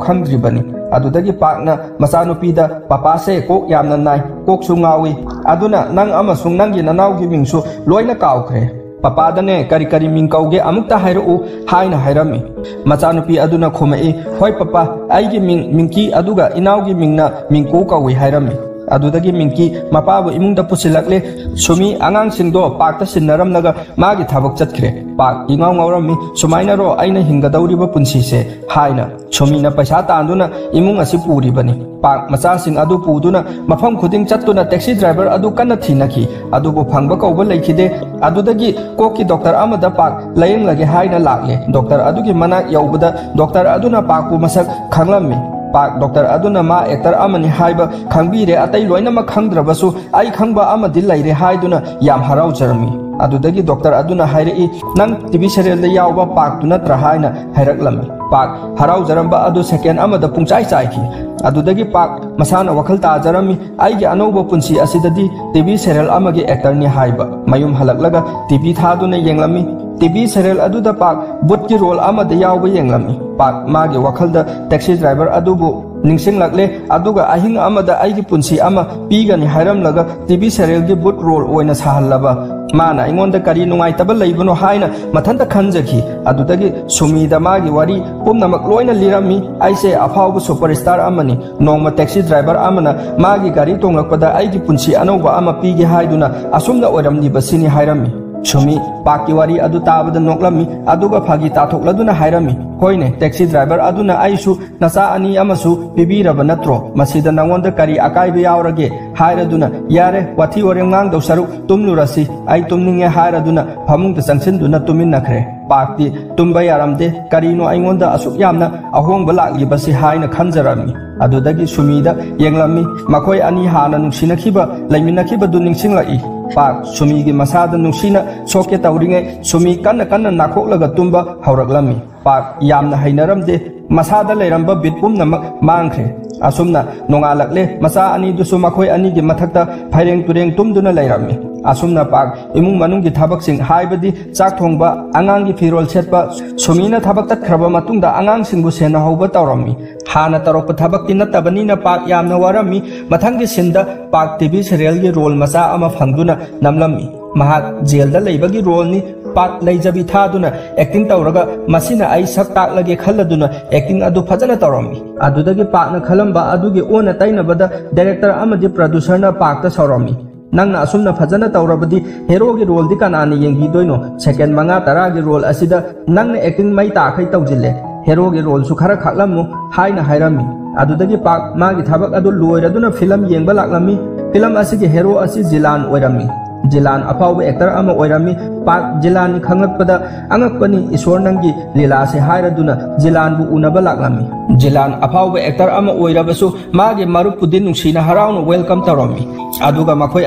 ꯈꯪꯗ꯭ꯔꯤꯕꯅꯤ꯫ ꯑꯗꯨꯗꯒꯤ ꯄꯥꯛꯅ ꯃꯆꯥꯅꯨꯄꯤꯗ, "ꯄꯄꯥꯁꯦ ꯀꯣꯛ ꯌꯥꯝꯅ ꯅꯥꯏ, ꯀꯣꯛꯁꯨ ꯉꯥꯎꯏ, ꯑꯗꯨꯅ ꯅꯪ ꯑꯃꯁꯨꯡ ꯅꯪꯒꯤ ꯅꯅꯥꯎꯒꯤ ꯃꯤꯡꯁꯨ ꯂꯣꯏꯅ ꯀꯥꯎꯈ꯭ꯔꯦ꯫ ꯄꯄꯥꯗꯅꯦ ꯀꯔꯤ ꯀꯔꯤ ꯃꯤꯡ ꯀꯧꯒꯦ ꯑꯃꯨꯛꯇ ꯍꯥꯏꯔꯛꯎ" ꯍꯥꯏꯅ ꯍꯥꯏꯔꯝꯃꯤ꯫ ꯃꯆꯥꯅꯨꯄꯤ ꯑꯗꯨꯅ ꯈꯨꯝꯃꯛꯏ, "ꯍꯣꯏ ꯄꯄꯥ, ꯑꯩꯒꯤ ꯃꯤꯡ ꯃꯤꯡꯀꯤ, ꯑꯗꯨꯒ ꯏꯅꯥꯎꯒꯤ ꯃꯤꯡꯅ ꯃꯤꯡꯀꯨ ꯀꯧꯏ" ꯍꯥꯏꯔꯝꯃꯤ꯫ ꯑꯗꯨꯗꯒꯤ ꯃꯤꯡꯀꯤ ꯃꯄꯥꯕꯨ ꯏꯃꯨꯡꯗ ꯄꯨꯁꯤꯜꯂꯛꯂꯦ꯫ ꯁꯨꯃꯤ ꯑꯉꯥꯡꯁꯤꯡꯗꯣ ꯄꯥꯛꯇ ꯁꯤꯟꯅꯔꯝꯂꯒ ꯃꯥꯒꯤ ꯊꯕꯛ ꯆꯠꯈ꯭ꯔꯦ꯫ ꯄꯥꯛ ꯏꯉꯥꯎ ꯉꯥꯎꯔꯝꯃꯤ꯫ "ꯁꯨꯃꯥꯏꯅꯔꯣ ꯑꯩꯅ ꯍꯤꯡꯒꯗꯧꯔꯤꯕ ꯄꯨꯟꯁꯤꯁꯦ?" ꯍꯥꯏꯅ꯫ ꯁꯨꯃꯤꯅ ꯄꯩꯁꯥ ꯇꯥꯟꯗꯨꯅ ꯏꯃꯨꯡ ꯑꯁꯤ ꯄꯨꯔꯤꯕꯅꯤ꯫ ꯄꯥꯛ ꯃꯆꯥꯁꯤꯡ ꯑꯗꯨ ꯄꯨꯗꯨꯅ ꯃꯐꯝ ꯈꯨꯗꯤꯡ ꯆꯠꯇꯨꯅ ꯇꯦꯛꯁꯤ ꯗ꯭ꯔꯥꯏꯚꯔ ꯑꯗꯨ ꯀꯟꯅ ꯊꯤꯅꯈꯤ, ꯑꯗꯨꯕꯨ ꯐꯪꯕ ꯀꯧꯕ ꯂꯩꯈꯤꯗꯦ꯫ ꯑꯗꯨꯗꯒꯤ ꯀꯣꯛꯀꯤ ꯗꯣꯛꯇꯔ ꯑꯃꯗ ꯄꯥꯛ ꯂꯥꯌꯦꯡꯂꯒꯦ ꯍꯥꯏꯅ ꯂꯥꯛꯂꯦ꯫ ꯗꯣꯛꯇꯔ ꯑꯗꯨꯒꯤ ꯃꯅꯥꯛ ꯌꯧꯕꯗ ꯗꯣꯛꯇꯔ ꯑꯗꯨꯅ ꯄꯥꯛꯄꯨ ꯃꯁꯛ ꯈꯪꯂꯝꯃꯤ꯫ ꯄꯥꯛ ꯗꯣꯛꯇꯔ ꯑꯗꯨꯅ ꯃꯥ ꯑꯦꯛꯇꯔ ꯑꯃꯅꯤ ꯍꯥꯏꯕ ꯈꯪꯕꯤꯔꯦ, ꯑꯇꯩ ꯂꯣꯏꯅꯃꯛ ꯈꯪꯗ꯭ꯔꯕꯁꯨ ꯑꯩ ꯈꯪꯕ ꯑꯃꯗꯤ ꯂꯩꯔꯦ ꯍꯥꯏꯗꯨꯅ ꯌꯥꯝ ꯍꯔꯥꯎꯖꯔꯝꯃꯤ꯫ ꯑꯗꯨꯗꯒꯤ ꯗꯣꯛꯇꯔ ꯑꯗꯨꯅ ꯍꯥꯏꯔꯛꯏ, "ꯅꯪ ꯇꯤꯚꯤ ꯁꯦꯔꯤꯌꯦꯜꯗ ꯌꯥꯎꯕ ꯄꯥꯛꯇꯨ ꯅꯠꯇ꯭ꯔꯥ?" ꯍꯥꯏꯅ ꯍꯥꯏꯔꯛꯂꯝꯃꯤ꯫ ꯄꯥꯛ ꯍꯔꯥꯎꯖꯔꯝꯕ ꯑꯗꯨ ꯁꯦꯀꯦꯟ ꯑꯃꯗ ꯄꯨꯡꯆꯥꯏ ꯆꯥꯏꯈꯤ꯫ ꯑꯗꯨꯗꯒꯤ ꯄꯥꯛ ꯃꯁꯥꯅ ꯋꯥꯈꯜ ꯇꯥꯖꯔꯝꯃꯤ, "ꯑꯩꯒꯤ ꯑꯅꯧꯕ ꯄꯨꯟꯁꯤ ꯑꯁꯤꯗꯗꯤ ꯇꯤꯚꯤ ꯁꯦꯔꯤꯌꯦꯜ ꯑꯃꯒꯤ ꯑꯦꯛꯇꯔꯅꯤ" ꯍꯥꯏꯕ꯫ ꯃꯌꯨꯝ ꯍꯜꯂꯛꯂꯒ ꯇꯤꯚꯤ ꯊꯥꯗꯨꯅ ꯌꯦꯡꯂꯝꯃꯤ꯫ ꯇꯤꯚꯤ ꯁꯦꯔꯤꯌꯦꯜ ꯑꯗꯨꯗ ꯄꯥꯛ ꯚꯨꯠꯀꯤ ꯔꯣꯜ ꯑꯃꯗ ꯌꯥꯎꯕ ꯌꯦꯡꯂꯝꯃꯤ꯫ ꯄꯥꯛ ꯃꯥꯒꯤ ꯋꯥꯈꯜꯗ ꯇꯦꯛꯁꯤ ꯗ꯭ꯔꯥꯏꯚꯔ ꯑꯗꯨꯕꯨ ꯅꯤꯡꯁꯤꯡꯂꯛꯂꯦ, ꯑꯗꯨꯒ ꯑꯍꯤꯡ ꯑꯃꯗ ꯑꯩꯒꯤ ꯄꯨꯟꯁꯤ ꯑꯃ ꯄꯤꯒꯅꯤ ꯍꯥꯏꯔꯝꯂꯒ ꯇꯤꯚꯤ ꯁꯦꯔꯤꯌꯦꯜꯒꯤ ꯚꯨꯠ ꯔꯣꯜ ꯑꯣꯏꯅ ꯁꯥꯍꯜꯂꯕ꯫ ꯃꯥꯅ ꯑꯩꯉꯣꯟꯗ ꯀꯔꯤ ꯅꯨꯡꯉꯥꯏꯇꯕ ꯂꯩꯕꯅꯣ ꯍꯥꯏꯅ ꯃꯊꯟꯇ ꯈꯟꯖꯈꯤ꯫ ꯑꯗꯨꯗꯒꯤ ꯁꯨꯃꯤꯗ ꯃꯥꯒꯤ ꯋꯥꯔꯤ ꯄꯨꯝꯅꯃꯛ ꯂꯣꯏꯅ ꯂꯤꯔꯝꯃꯤ꯫ "ꯑꯩꯁꯦ ꯑꯐꯥꯎꯕ ꯁꯨꯄꯔ ꯁ꯭ꯇꯥꯔ ꯑꯃꯅꯤ꯫ ꯅꯣꯡꯃ ꯇꯦꯛꯁꯤ ꯗ꯭ꯔꯥꯏꯚꯔ ꯑꯃꯅ ꯃꯥꯒꯤ ꯒꯥꯔꯤ ꯇꯣꯡꯂꯛꯄꯗ ꯑꯩꯒꯤ ꯄꯨꯟꯁꯤ ꯑꯅꯧꯕ ꯑꯃ ꯄꯤꯒꯦ ꯍꯥꯏꯗꯨꯅ ꯑꯁꯨꯝꯅ ꯑꯣꯏꯔꯝꯂꯤꯕꯁꯤꯅꯤ" ꯍꯥꯏꯔꯝꯃꯤ꯫ ꯁꯨꯃꯤ ꯄꯥꯛꯀꯤ ꯋꯥꯔꯤ ꯑꯗꯨ ꯇꯥꯕꯗ ꯅꯣꯛꯂꯝꯃꯤ, ꯑꯗꯨꯒ ꯐꯥꯒꯤ ꯇꯥꯊꯣꯛꯂꯗꯨꯅ ꯍꯥꯏꯔꯝꯃꯤ, "ꯍꯣꯏꯅꯦ, ꯇꯦꯛꯁꯤ ꯗ꯭ꯔꯥꯏꯚꯔ ꯑꯗꯨꯅ ꯑꯩꯁꯨ ꯅꯆꯥ ꯑꯅꯤ ꯑꯃꯁꯨ ꯄꯤꯕꯤꯔꯕ ꯅꯠꯇ꯭ꯔꯣ? ꯃꯁꯤꯗ ꯅꯉꯣꯟꯗ ꯀꯔꯤ ꯑꯀꯥꯏꯕ ꯌꯥꯎꯔꯒꯦ?" ꯍꯥꯏꯔꯗꯨꯅ, "ꯌꯥꯔꯦ, ꯋꯥꯊꯤ ꯋꯥꯔꯦꯝ ꯉꯥꯡꯗꯧ ꯁꯔꯨꯛ ꯇꯨꯝꯂꯨꯔꯁꯤ, ꯑꯩ ꯇꯨꯝꯅꯤꯡꯉꯦ" ꯍꯥꯏꯔꯗꯨꯅ ꯐꯃꯨꯡꯗ ꯆꯪꯁꯤꯟꯗꯨꯅ ꯇꯨꯃꯤꯟꯅꯈ꯭ꯔꯦ꯫ ꯄꯥꯛꯇꯤ ꯇꯨꯝꯕ ꯌꯥꯔꯝꯗꯦ꯫ "ꯀꯔꯤꯅꯣ ꯑꯩꯉꯣꯟꯗ ꯑꯁꯨꯛ ꯌꯥꯝꯅ ꯑꯍꯣꯡꯕ ꯂꯥꯛꯂꯤꯕꯁꯤ?" ꯍꯥꯏꯅ ꯈꯟꯖꯔꯝꯃꯤ꯫ ꯑꯗꯨꯗꯒꯤ ꯁꯨꯃꯤꯗ ꯌꯦꯡꯂꯝꯃꯤ꯫ ꯃꯈꯣꯏ ꯑꯅꯤ ꯍꯥꯟꯅ ꯅꯨꯡꯁꯤꯅꯈꯤꯕ, ꯂꯩꯃꯤꯟꯅꯈꯤꯕꯗꯨ ꯅꯤꯡꯁꯤꯡꯂꯛꯏ꯫ ꯄꯥꯛ ꯁꯨꯃꯤꯒꯤ ꯃꯁꯥꯗ ꯅꯨꯡꯁꯤꯅ ꯁꯣꯛꯀꯦ ꯇꯧꯔꯤꯉꯩ ꯁꯨꯃꯤ ꯀꯟꯅ ꯀꯟꯅ ꯅꯥꯈꯣꯛꯂꯒ ꯇꯨꯝꯕ ꯍꯧꯔꯛꯂꯝꯃꯤ꯫ ꯄꯥꯛ ꯌꯥꯝꯅ ꯍꯩꯅꯔꯝꯗꯦ꯫ ꯃꯁꯥꯗ ꯂꯩꯔꯝꯕ ꯕꯤꯠ ꯄꯨꯝꯅꯃꯛ ꯃꯥꯡꯈ꯭ꯔꯦ꯫ ꯑꯁꯨꯝꯅ ꯅꯣꯡꯉꯥꯜꯂꯛꯂꯦ꯫ ꯃꯆꯥ ꯑꯅꯤꯗꯨꯁꯨ ꯃꯈꯣꯏ ꯑꯅꯤꯒꯤ ꯃꯊꯛꯇ ꯐꯩꯔꯦꯡ ꯇꯨꯔꯦꯡ ꯇꯨꯝꯗꯨꯅ ꯂꯩꯔꯝꯃꯤ꯫ ꯑꯁꯨꯝꯅ ꯄꯥꯛ ꯏꯃꯨꯡ ꯃꯅꯨꯡꯒꯤ ꯊꯕꯛꯁꯤꯡ, ꯍꯥꯏꯕꯗꯤ ꯆꯥꯛ ꯊꯣꯡꯕ, ꯑꯉꯥꯡꯒꯤ ꯐꯤꯔꯣꯜ ꯁꯦꯠꯄ, ꯁꯨꯃꯤꯅ ꯊꯕꯛ ꯆꯠꯈ꯭ꯔꯕ ꯃꯇꯨꯡꯗ ꯑꯉꯥꯡꯁꯤꯡꯕꯨ ꯁꯦꯟꯅꯍꯧꯕ ꯇꯧꯔꯝꯃꯤ꯫ ꯍꯥꯟꯅ ꯇꯧꯔꯛꯄ ꯊꯕꯛꯇꯤ ꯅꯠꯇꯕꯅꯤꯅ ꯄꯥꯛ ꯌꯥꯝꯅ ꯋꯥꯔꯝꯃꯤ꯫ ꯃꯊꯪꯒꯤ ꯁꯤꯟꯗ ꯄꯥꯛ ꯇꯤ ꯚꯤ ꯁꯦꯔꯤꯌꯦꯜꯒꯤ ꯔꯣꯜ ꯃꯆꯥ ꯑꯃ ꯐꯪꯗꯨꯅ ꯅꯝꯂꯝꯃꯤ꯫ ꯃꯍꯥꯛ ꯖꯦꯜꯗ ꯂꯩꯕꯒꯤ ꯔꯣꯜꯅꯤ꯫ ꯄꯥꯛ ꯂꯩꯖꯕꯤ ꯊꯥꯗꯨꯅ ꯑꯦꯛꯇꯤꯡ ꯇꯧꯔꯒ ꯃꯁꯤꯅ ꯑꯩ ꯁꯛ ꯇꯥꯛꯂꯒꯦ ꯈꯜꯂꯗꯨꯅ ꯑꯦꯛꯇꯤꯡ ꯑꯗꯨ ꯐꯖꯅ ꯇꯧꯔꯝꯃꯤ꯫ ꯑꯗꯨꯗꯒꯤ ꯄꯥꯛꯅ ꯈꯜꯂꯝꯕ ꯑꯗꯨꯒꯤ ꯑꯣꯟꯅ ꯇꯩꯅꯕꯗ ꯗꯥꯏꯔꯦꯛꯇꯔ ꯑꯃꯗꯤ ꯄ꯭ꯔꯗ꯭ꯌꯨꯁꯔꯅ ꯄꯥꯛꯇ ꯁꯥꯎꯔꯝꯃꯤ꯫ "ꯅꯪꯅ ꯑꯁꯨꯝꯅ ꯐꯖꯅ ꯇꯧꯔꯕꯗꯤ ꯍꯦꯔꯣꯒꯤ ꯔꯣꯜꯗꯤ ꯀꯅꯥꯅ ꯌꯦꯡꯕꯤꯗꯣꯏꯅꯣ? ꯁꯦꯀꯦꯟ ꯃꯉꯥ ꯇꯔꯥꯒꯤ ꯔꯣꯜ ꯑꯁꯤꯗ ꯅꯪꯅ ꯑꯦꯛꯇꯤꯡ ꯃꯩ ꯇꯥꯈꯩ ꯇꯧꯁꯤꯜꯂꯦ꯫ ꯍꯦꯔꯣꯒꯤ ꯔꯣꯜꯁꯨ ꯈꯔ ꯈꯥꯛꯂꯝꯃꯨ" ꯍꯥꯏꯅ ꯍꯥꯏꯔꯝꯃꯤ꯫ ꯑꯗꯨꯗꯒꯤ ꯄꯥꯛ ꯃꯥꯒꯤ ꯊꯕꯛ ꯑꯗꯨ ꯂꯣꯏꯔꯗꯨꯅ ꯐꯤꯂꯝ ꯌꯦꯡꯕ ꯂꯥꯛꯂꯝꯃꯤ꯫ ꯐꯤꯂꯝ ꯑꯁꯤꯒꯤ ꯍꯦꯔꯣ ꯑꯁꯤ ꯖꯤꯂꯥꯟ ꯑꯣꯏꯔꯝꯃꯤ꯫ ꯖꯤꯂꯥꯟ ꯑꯐꯥꯎꯕ ꯑꯦꯛꯇꯔ ꯑꯃ ꯑꯣꯏꯔꯝꯃꯤ꯫ ꯄꯥꯛ ꯖꯤꯂꯥꯟꯅꯤ ꯈꯪꯂꯛꯄꯗ, "ꯑꯉꯛꯄꯅꯤ, ꯏꯁꯣꯔ ꯅꯪꯒꯤ ꯂꯤꯂꯥꯁꯦ" ꯍꯥꯏꯔꯗꯨꯅ ꯖꯤꯂꯥꯟꯕꯨ ꯎꯅꯕ ꯂꯥꯛꯂꯝꯃꯤ꯫ ꯖꯤꯂꯥꯟ ꯑꯐꯥꯎꯕ ꯑꯦꯛꯇꯔ ꯑꯃ ꯑꯣꯏꯔꯕꯁꯨ ꯃꯥꯒꯤ ꯃꯔꯨꯞꯄꯨꯗꯤ ꯅꯨꯡꯁꯤꯅ ꯍꯔꯥꯎꯅ ꯋꯦꯜꯀꯝ ꯇꯧꯔꯝꯃꯤ꯫ ꯑꯗꯨꯒ ꯃꯈꯣꯏ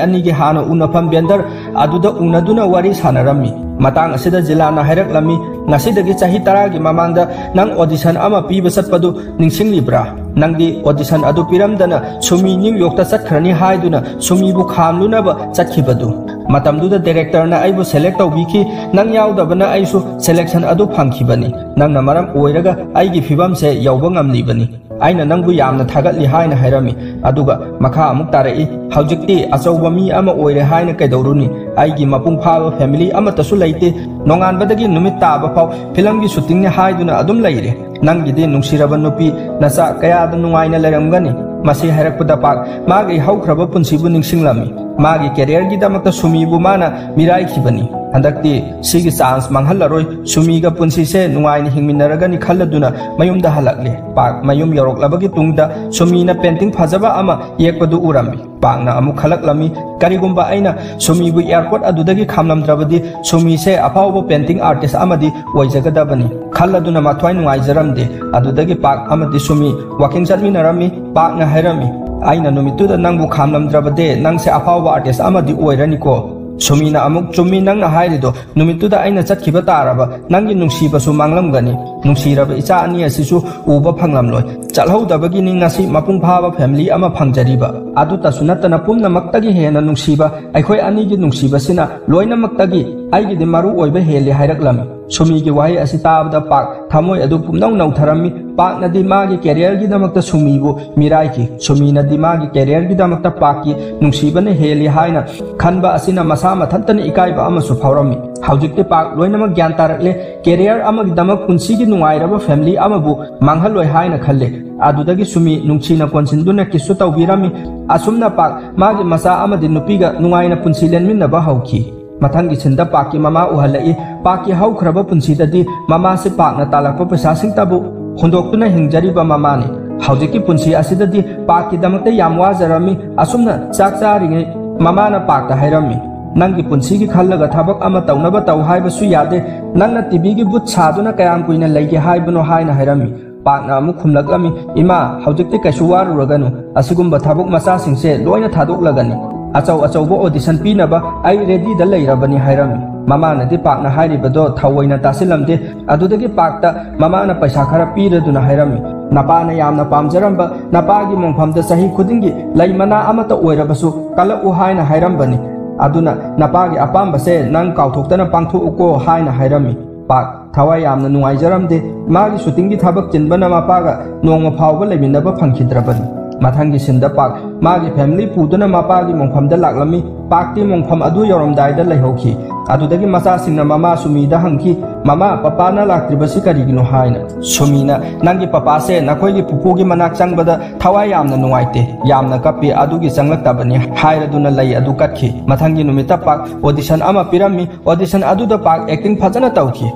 ꯑꯅꯤꯒꯤ ꯍꯥꯟꯅ ꯎꯅꯐꯝ ꯕꯦꯟꯗꯔ ꯑꯗꯨꯗ ꯎꯅꯗꯨꯅ ꯋꯥꯔꯤ ꯁꯥꯟꯅꯔꯝꯃꯤ꯫ ꯃꯇꯥꯡ ꯑꯁꯤꯗ ꯖꯤꯂꯥꯟꯅ ꯍꯥꯏꯔꯛꯂꯝꯃꯤ, "ꯉꯁꯤꯗꯒꯤ ꯆꯍꯤ ꯇꯔꯥꯒꯤ ꯃꯃꯥꯡꯗ ꯅꯪ ꯑꯣꯗꯤꯁꯟ ꯑꯃ ꯄꯤꯕ ꯆꯠꯄꯗꯨ ꯅꯤꯡꯁꯤꯡꯂꯤꯕ꯭ꯔꯥ? ꯅꯪꯗꯤ ꯑꯣꯗꯤꯁꯟ ꯑꯗꯨ ꯄꯤꯔꯝꯗꯅ ꯁꯨꯃꯤ ꯅ꯭ꯌꯨ ꯌꯣꯔꯛꯇ ꯆꯠꯈ꯭ꯔꯅꯤ ꯍꯥꯏꯗꯨꯅ ꯁꯨꯃꯤꯕꯨ ꯈꯥꯝꯂꯨꯅꯕ ꯆꯠꯈꯤꯕꯗꯨ꯫ ꯃꯇꯝꯗꯨꯗ ꯗꯥꯏꯔꯦꯛꯇꯔꯅ ꯑꯩꯕꯨ ꯁꯦꯂꯦꯛ ꯇꯧꯕꯤꯈꯤ꯫ ꯅꯪ ꯌꯥꯎꯗꯕꯅ ꯑꯩꯁꯨ ꯁꯦꯂꯦꯛꯁꯟ ꯑꯗꯨ ꯐꯪꯈꯤꯕꯅꯤ꯫ ꯅꯪꯅ ꯃꯔꯝ ꯑꯣꯏꯔꯒ ꯑꯩꯒꯤ ꯐꯤꯕꯝꯁꯦ ꯌꯧꯕ ꯉꯝꯂꯤꯕꯅꯤ꯫ ꯑꯩꯅ ꯅꯪꯕꯨ ꯌꯥꯝꯅ ꯊꯥꯒꯠꯂꯤ" ꯍꯥꯏꯅ ꯍꯥꯏꯔꯝꯃꯤ꯫ ꯑꯗꯨꯒ ꯃꯈꯥ ꯑꯃꯨꯛ ꯇꯥꯔꯛꯏ, "ꯍꯧꯖꯤꯛꯇꯤ ꯑꯆꯧꯕ ꯃꯤ ꯑꯃ ꯑꯣꯏꯔꯦ ꯍꯥꯏꯅ ꯀꯩꯗꯧꯔꯨꯅꯤ? ꯑꯩꯒꯤ ꯃꯄꯨꯡ ꯐꯥꯕ ꯐꯦꯃꯤꯂꯤ ꯑꯃꯠꯇꯁꯨ ꯂꯩꯇꯦ꯫ ꯅꯣꯡꯉꯥꯟꯕꯗꯒꯤ ꯅꯨꯃꯤꯠ ꯇꯥꯕ ꯐꯥꯎ ꯐꯤꯂꯝꯒꯤ ꯁꯨꯇꯤꯡꯅꯤ ꯍꯥꯏꯗꯨꯅ ꯑꯗꯨꯝ ꯂꯩꯔꯦ꯫ ꯅꯪꯒꯤꯗꯤ ꯅꯨꯡꯁꯤꯔꯕ ꯅꯨꯄꯤ ꯅꯆꯥ ꯀꯌꯥꯗ ꯅꯨꯡꯉꯥꯏꯅ ꯂꯩꯔꯝꯒꯅꯤ"꯫ ꯃꯁꯤ ꯍꯥꯏꯔꯛꯄꯗ ꯄꯥꯛ ꯃꯥꯒꯤ ꯍꯧꯈ꯭ꯔꯕ ꯄꯨꯟꯁꯤꯕꯨ ꯅꯤꯡꯁꯤꯡꯂꯝꯃꯤ꯫ ꯃꯥꯒꯤ ꯀꯦꯔꯤꯌꯔꯒꯤꯗꯃꯛꯇ ꯁꯨꯃꯤꯕꯨ ꯃꯥꯅ ꯃꯤꯔꯥꯏꯈꯤꯕꯅꯤ꯫ ꯍꯟꯗꯛꯇꯤ ꯁꯤꯒꯤ ꯆꯥꯟꯁ ꯃꯥꯡꯍꯜꯂꯔꯣꯏ, ꯁꯨꯃꯤꯒ ꯄꯨꯟꯁꯤꯁꯦ ꯅꯨꯡꯉꯥꯏꯅ ꯍꯤꯡꯃꯤꯟꯅꯔꯒꯅꯤ ꯈꯜꯂꯗꯨꯅ ꯃꯌꯨꯝꯗ ꯍꯜꯂꯛꯂꯦ꯫ ꯄꯥꯛ ꯃꯌꯨꯝ ꯌꯧꯔꯛꯂꯕꯒꯤ ꯇꯨꯡꯗ ꯁꯨꯃꯤꯅ ꯄꯦꯟꯇꯤꯡ ꯐꯖꯕ ꯑꯃ ꯌꯦꯛꯄꯗꯨ ꯎꯔꯝꯃꯤ꯫ ꯄꯥꯛꯅ ꯑꯃꯨꯛ ꯈꯜꯂꯛꯂꯝꯃꯤ, ꯀꯔꯤꯒꯨꯝꯕ ꯑꯩꯅ ꯁꯨꯃꯤꯕꯨ ꯑꯦꯌꯥꯔꯄꯣꯔꯠ ꯑꯗꯨꯗꯒꯤ ꯈꯥꯝꯂꯝꯗ꯭ꯔꯕꯗꯤ ꯁꯨꯃꯤꯁꯦ ꯑꯐꯥꯎꯕ ꯄꯦꯟꯇꯤꯡ ꯑꯥꯔꯇꯤꯁ ꯑꯃꯗꯤ ꯑꯣꯏꯖꯒꯗꯕꯅꯤ ꯈꯜꯂꯗꯨꯅ ꯃꯊ꯭ꯋꯥꯏ ꯅꯨꯡꯉꯥꯏꯖꯔꯝꯗꯦ꯫ ꯑꯗꯨꯗꯒꯤ ꯄꯥꯛ ꯑꯃꯗꯤ ꯁꯨꯃꯤ ꯋꯥꯀꯤꯡ ꯆꯠꯃꯤꯟꯅꯔꯝꯃꯤ꯫ ꯄꯥꯛꯅ ꯍꯥꯏꯔꯝꯃꯤ, "ꯑꯩꯅ ꯅꯨꯃꯤꯠꯇꯨꯗ ꯅꯪꯕꯨ ꯈꯥꯝꯂꯝꯗ꯭ꯔꯕꯗꯤ ꯅꯪꯁꯦ ꯑꯐꯥꯎꯕ ꯑꯥꯔꯇꯤꯁ ꯑꯃꯗꯤ ꯑꯣꯏꯔꯅꯤꯀꯣ"꯫ ꯁꯨꯃꯤꯅ ꯑꯃꯨꯛ, "ꯆꯨꯝꯃꯤ ꯅꯪꯅ ꯍꯥꯏꯔꯤꯗꯣ, ꯅꯨꯃꯤꯠꯇꯨꯗ ꯑꯩꯅ ꯆꯠꯈꯤꯕ ꯇꯥꯔꯕ ꯅꯪꯒꯤ ꯅꯨꯡꯁꯤꯕꯁꯨ ꯃꯥꯡꯂꯝꯒꯅꯤ, ꯅꯨꯡꯁꯤꯔꯕ ꯏꯆꯥ ꯑꯅꯤ ꯑꯁꯤꯁꯨ ꯎꯕ ꯐꯪꯂꯝꯂꯣꯏ꯫ ꯆꯠꯍꯧꯗꯕꯒꯤꯅꯤ ꯉꯁꯤ ꯃꯄꯨꯡ ꯐꯥꯕ ꯐꯦꯃꯤꯂꯤ ꯑꯃ ꯐꯪꯖꯔꯤꯕ꯫ ꯑꯗꯨꯇꯁꯨ ꯅꯠꯇꯅ ꯄꯨꯝꯅꯃꯛꯇꯒꯤ ꯍꯦꯟꯅ ꯅꯨꯡꯁꯤꯕ ꯑꯩꯈꯣꯏ ꯑꯅꯤꯒꯤ ꯅꯨꯡꯁꯤꯕꯁꯤꯅ ꯂꯣꯏꯅꯃꯛꯇꯒꯤ ꯑꯩꯒꯤꯗꯤ ꯃꯔꯨ ꯑꯣꯏꯕ ꯍꯦꯜꯂꯤ" ꯍꯥꯏꯔꯛꯂꯝꯃꯤ꯫ ꯁꯨꯃꯤꯒꯤ ꯋꯥꯍꯩ ꯑꯁꯤ ꯇꯥꯕꯗ ꯄꯥꯛ ꯊꯃꯣꯏ ꯑꯗꯨ ꯄꯨꯝꯅꯧ ꯅꯧꯊꯔꯝꯃꯤ꯫ ꯄꯥꯛꯅꯗꯤ ꯃꯥꯒꯤ ꯀꯦꯔꯤꯌꯔꯒꯤꯗꯃꯛꯇ ꯁꯨꯃꯤꯕꯨ ꯃꯤꯔꯥꯏꯈꯤ꯫ ꯁꯨꯃꯤꯅꯗꯤ ꯃꯥꯒꯤ ꯀꯦꯔꯤꯌꯔꯒꯤꯗꯃꯛꯇ ꯄꯥꯛꯀꯤ ꯅꯨꯡꯁꯤꯕꯅ ꯍꯦꯜꯂꯤ ꯍꯥꯏꯅ ꯈꯟꯕ ꯑꯁꯤꯅ ꯃꯁꯥ ꯃꯊꯟꯇꯅ ꯏꯀꯥꯏꯕ ꯑꯃꯁꯨ ꯐꯥꯎꯔꯝꯃꯤ꯫ ꯍꯧꯖꯤꯛꯇꯤ ꯄꯥꯛ ꯂꯣꯏꯅꯃꯛ ꯒ꯭ꯌꯥꯟ ꯇꯥꯔꯛꯂꯦ꯫ ꯀꯦꯔꯤꯌꯔ ꯑꯃꯒꯤꯗꯃꯛ ꯄꯨꯟꯁꯤꯒꯤ ꯅꯨꯡꯉꯥꯏꯔꯕ ꯐꯦꯃꯤꯂꯤ ꯑꯃꯕꯨ ꯃꯥꯡꯍꯜꯂꯣꯏ ꯍꯥꯏꯅ ꯈꯜꯂꯦ꯫ ꯑꯗꯨꯗꯒꯤ ꯁꯨꯃꯤ ꯅꯨꯡꯁꯤꯅ ꯀꯣꯟꯁꯤꯟꯗꯨꯅ ꯀꯤꯁꯁꯨ ꯇꯧꯕꯤꯔꯝꯃꯤ꯫ ꯑꯁꯨꯝꯅ ꯄꯥꯛ ꯃꯥꯒꯤ ꯃꯆꯥ ꯑꯃꯗꯤ ꯅꯨꯄꯤꯒ ꯅꯨꯡꯉꯥꯏꯅ ꯄꯨꯟꯁꯤ ꯂꯦꯟꯃꯤꯟꯅꯕ ꯍꯧꯈꯤ꯫ ꯃꯊꯪꯒꯤ ꯁꯤꯟꯗ ꯄꯥꯛꯀꯤ ꯃꯃꯥ ꯎꯍꯜꯂꯛꯏ꯫ ꯄꯥꯛꯀꯤ ꯍꯧꯈ꯭ꯔꯕ ꯄꯨꯟꯁꯤꯗꯗꯤ ꯃꯃꯥꯁꯤ ꯄꯥꯛꯅ ꯇꯥꯜꯂꯛꯄ ꯄꯩꯁꯥꯁꯤꯡꯇꯕꯨ ꯍꯨꯟꯗꯣꯛꯇꯨꯅ ꯍꯤꯡꯖꯔꯤꯕ ꯃꯃꯥꯅꯤ꯫ ꯍꯧꯖꯤꯛꯀꯤ ꯄꯨꯟꯁꯤ ꯑꯁꯤꯗꯗꯤ ꯄꯥꯛꯀꯤꯗꯃꯛꯇ ꯌꯥꯝ ꯋꯥꯖꯔꯝꯃꯤ꯫ ꯑꯁꯨꯝꯅ ꯆꯥꯛ ꯆꯥꯔꯤꯉꯩ ꯃꯃꯥꯅ ꯄꯥꯛꯇ ꯍꯥꯏꯔꯝꯃꯤ, "ꯅꯪꯒꯤ ꯄꯨꯟꯁꯤꯒꯤ ꯈꯜꯂꯒ ꯊꯕꯛ ꯑꯃ ꯇꯧꯅꯕ ꯇꯧ ꯍꯥꯏꯕꯁꯨ ꯌꯥꯗꯦ꯫ ꯅꯪꯅ ꯇꯤꯚꯤꯒꯤ ꯕꯨꯠ ꯁꯥꯗꯨꯅ ꯀꯌꯥꯝ ꯀꯨꯏꯅ ꯂꯩꯒꯦ ꯍꯥꯏꯕꯅꯣ?" ꯍꯥꯏꯅ ꯍꯥꯏꯔꯝꯃꯤ꯫ ꯄꯥꯛꯅ ꯑꯃꯨꯛ ꯈꯨꯝꯂꯛꯂꯝꯃꯤ, "ꯏꯃꯥ, ꯍꯧꯖꯤꯛꯇꯤ ꯀꯩꯁꯨ ꯋꯥꯔꯨꯔꯒꯅꯨ, ꯑꯁꯤꯒꯨꯝꯕ ꯊꯕꯛ ꯃꯆꯥꯁꯤꯡꯁꯦ ꯂꯣꯏꯅ ꯊꯥꯗꯣꯛꯂꯒꯅꯤ꯫ ꯑꯆꯧ ꯑꯆꯧꯕ ꯑꯣꯗꯤꯁꯟ ꯄꯤꯅꯕ ꯑꯩ ꯔꯦꯗꯤꯗ ꯂꯩꯔꯕꯅꯤ" ꯍꯥꯏꯔꯝꯃꯤ꯫ ꯃꯃꯥꯅꯗꯤ ꯄꯥꯛꯅ ꯍꯥꯏꯔꯤꯕꯗꯣ ꯊꯑꯣꯏꯅ ꯇꯥꯁꯤꯜꯂꯝꯗꯦ꯫ ꯑꯗꯨꯗꯒꯤ ꯄꯥꯛꯇ ꯃꯃꯥꯅ ꯄꯩꯁꯥ ꯈꯔ ꯄꯤꯔꯗꯨꯅ ꯍꯥꯏꯔꯝꯃꯤ, "ꯅꯄꯥꯅ ꯌꯥꯝꯅ ꯄꯥꯝꯖꯔꯝꯕ ꯅꯄꯥꯒꯤ ꯃꯣꯡꯐꯝꯗ ꯆꯍꯤ ꯈꯨꯗꯤꯡꯒꯤ ꯂꯩ ꯃꯅꯥ ꯑꯃꯠꯇ ꯑꯣꯏꯔꯕꯁꯨ ꯀꯜꯂꯛꯎ ꯍꯥꯏꯅ ꯍꯥꯏꯔꯝꯕꯅꯤ꯫ ꯑꯗꯨꯅ ꯅꯄꯥꯒꯤ ꯑꯄꯥꯝꯕꯁꯦ ꯅꯪ ꯀꯥꯎꯊꯣꯛꯇꯅ ꯄꯥꯡꯊꯣꯛꯎꯀꯣ" ꯍꯥꯏꯅ ꯍꯥꯏꯔꯝꯃꯤ꯫ ꯄꯥꯛ ꯊꯋꯥꯏ ꯌꯥꯝꯅ ꯅꯨꯡꯉꯥꯏꯖꯔꯝꯗꯦ꯫ ꯃꯥꯒꯤ ꯁꯨꯇꯤꯡꯒꯤ ꯊꯕꯛ ꯆꯤꯟꯕꯅ ꯃꯄꯥꯒ ꯅꯣꯡꯃ ꯐꯥꯎꯕ ꯂꯩꯃꯤꯟꯅꯕ ꯐꯪꯈꯤꯗ꯭ꯔꯕꯅꯤ꯫ ꯃꯊꯪꯒꯤ ꯁꯤꯟꯗ ꯄꯥꯛ ꯃꯥꯒꯤ ꯐꯦꯃꯤꯂꯤ ꯄꯨꯗꯨꯅ ꯃꯄꯥꯒꯤ ꯃꯣꯡꯐꯝꯗ ꯂꯥꯛꯂꯝꯃꯤ꯫ ꯄꯥꯛꯇꯤ ꯃꯣꯡꯐꯝ ꯑꯗꯨ ꯌꯧꯔꯝꯗꯥꯏꯗ ꯂꯩꯍꯧꯈꯤ꯫ ꯑꯗꯨꯗꯒꯤ ꯃꯆꯥꯁꯤꯡꯅ ꯃꯃꯥ ꯁꯨꯃꯤꯗ ꯍꯪꯈꯤ, "ꯃꯃꯥ, ꯄꯄꯥꯅ ꯂꯥꯛꯇ꯭ꯔꯤꯕꯁꯤ ꯀꯔꯤꯒꯤꯅꯣ?" ꯍꯥꯏꯅ꯫ ꯁꯨꯃꯤꯅ, "ꯅꯪꯒꯤ ꯄꯄꯥꯁꯦ ꯅꯈꯣꯏꯒꯤ ꯄꯨꯄꯨꯒꯤ ꯃꯅꯥꯛ ꯆꯪꯕꯗ ꯊꯋꯥꯏ ꯌꯥꯝꯅ ꯅꯨꯡꯉꯥꯏꯇꯦ, ꯌꯥꯝꯅ ꯀꯞꯄꯤ, ꯑꯗꯨꯒꯤ ꯆꯪꯂꯛꯇꯕꯅꯤ" ꯍꯥꯏꯔꯗꯨꯅ ꯂꯩ ꯑꯗꯨ ꯀꯠꯈꯤ꯫ ꯃꯊꯪꯒꯤ ꯅꯨꯃꯤꯠꯇ ꯄꯥꯛ ꯑꯣꯗꯤꯁꯟ ꯑꯃ ꯄꯤꯔꯝꯃꯤ꯫ ꯑꯣꯗꯤꯁꯟ ꯑꯗꯨꯗ ꯄꯥꯛ ꯑꯦꯛꯇꯤꯡ ꯐꯖꯅ ꯇꯧꯈꯤ꯫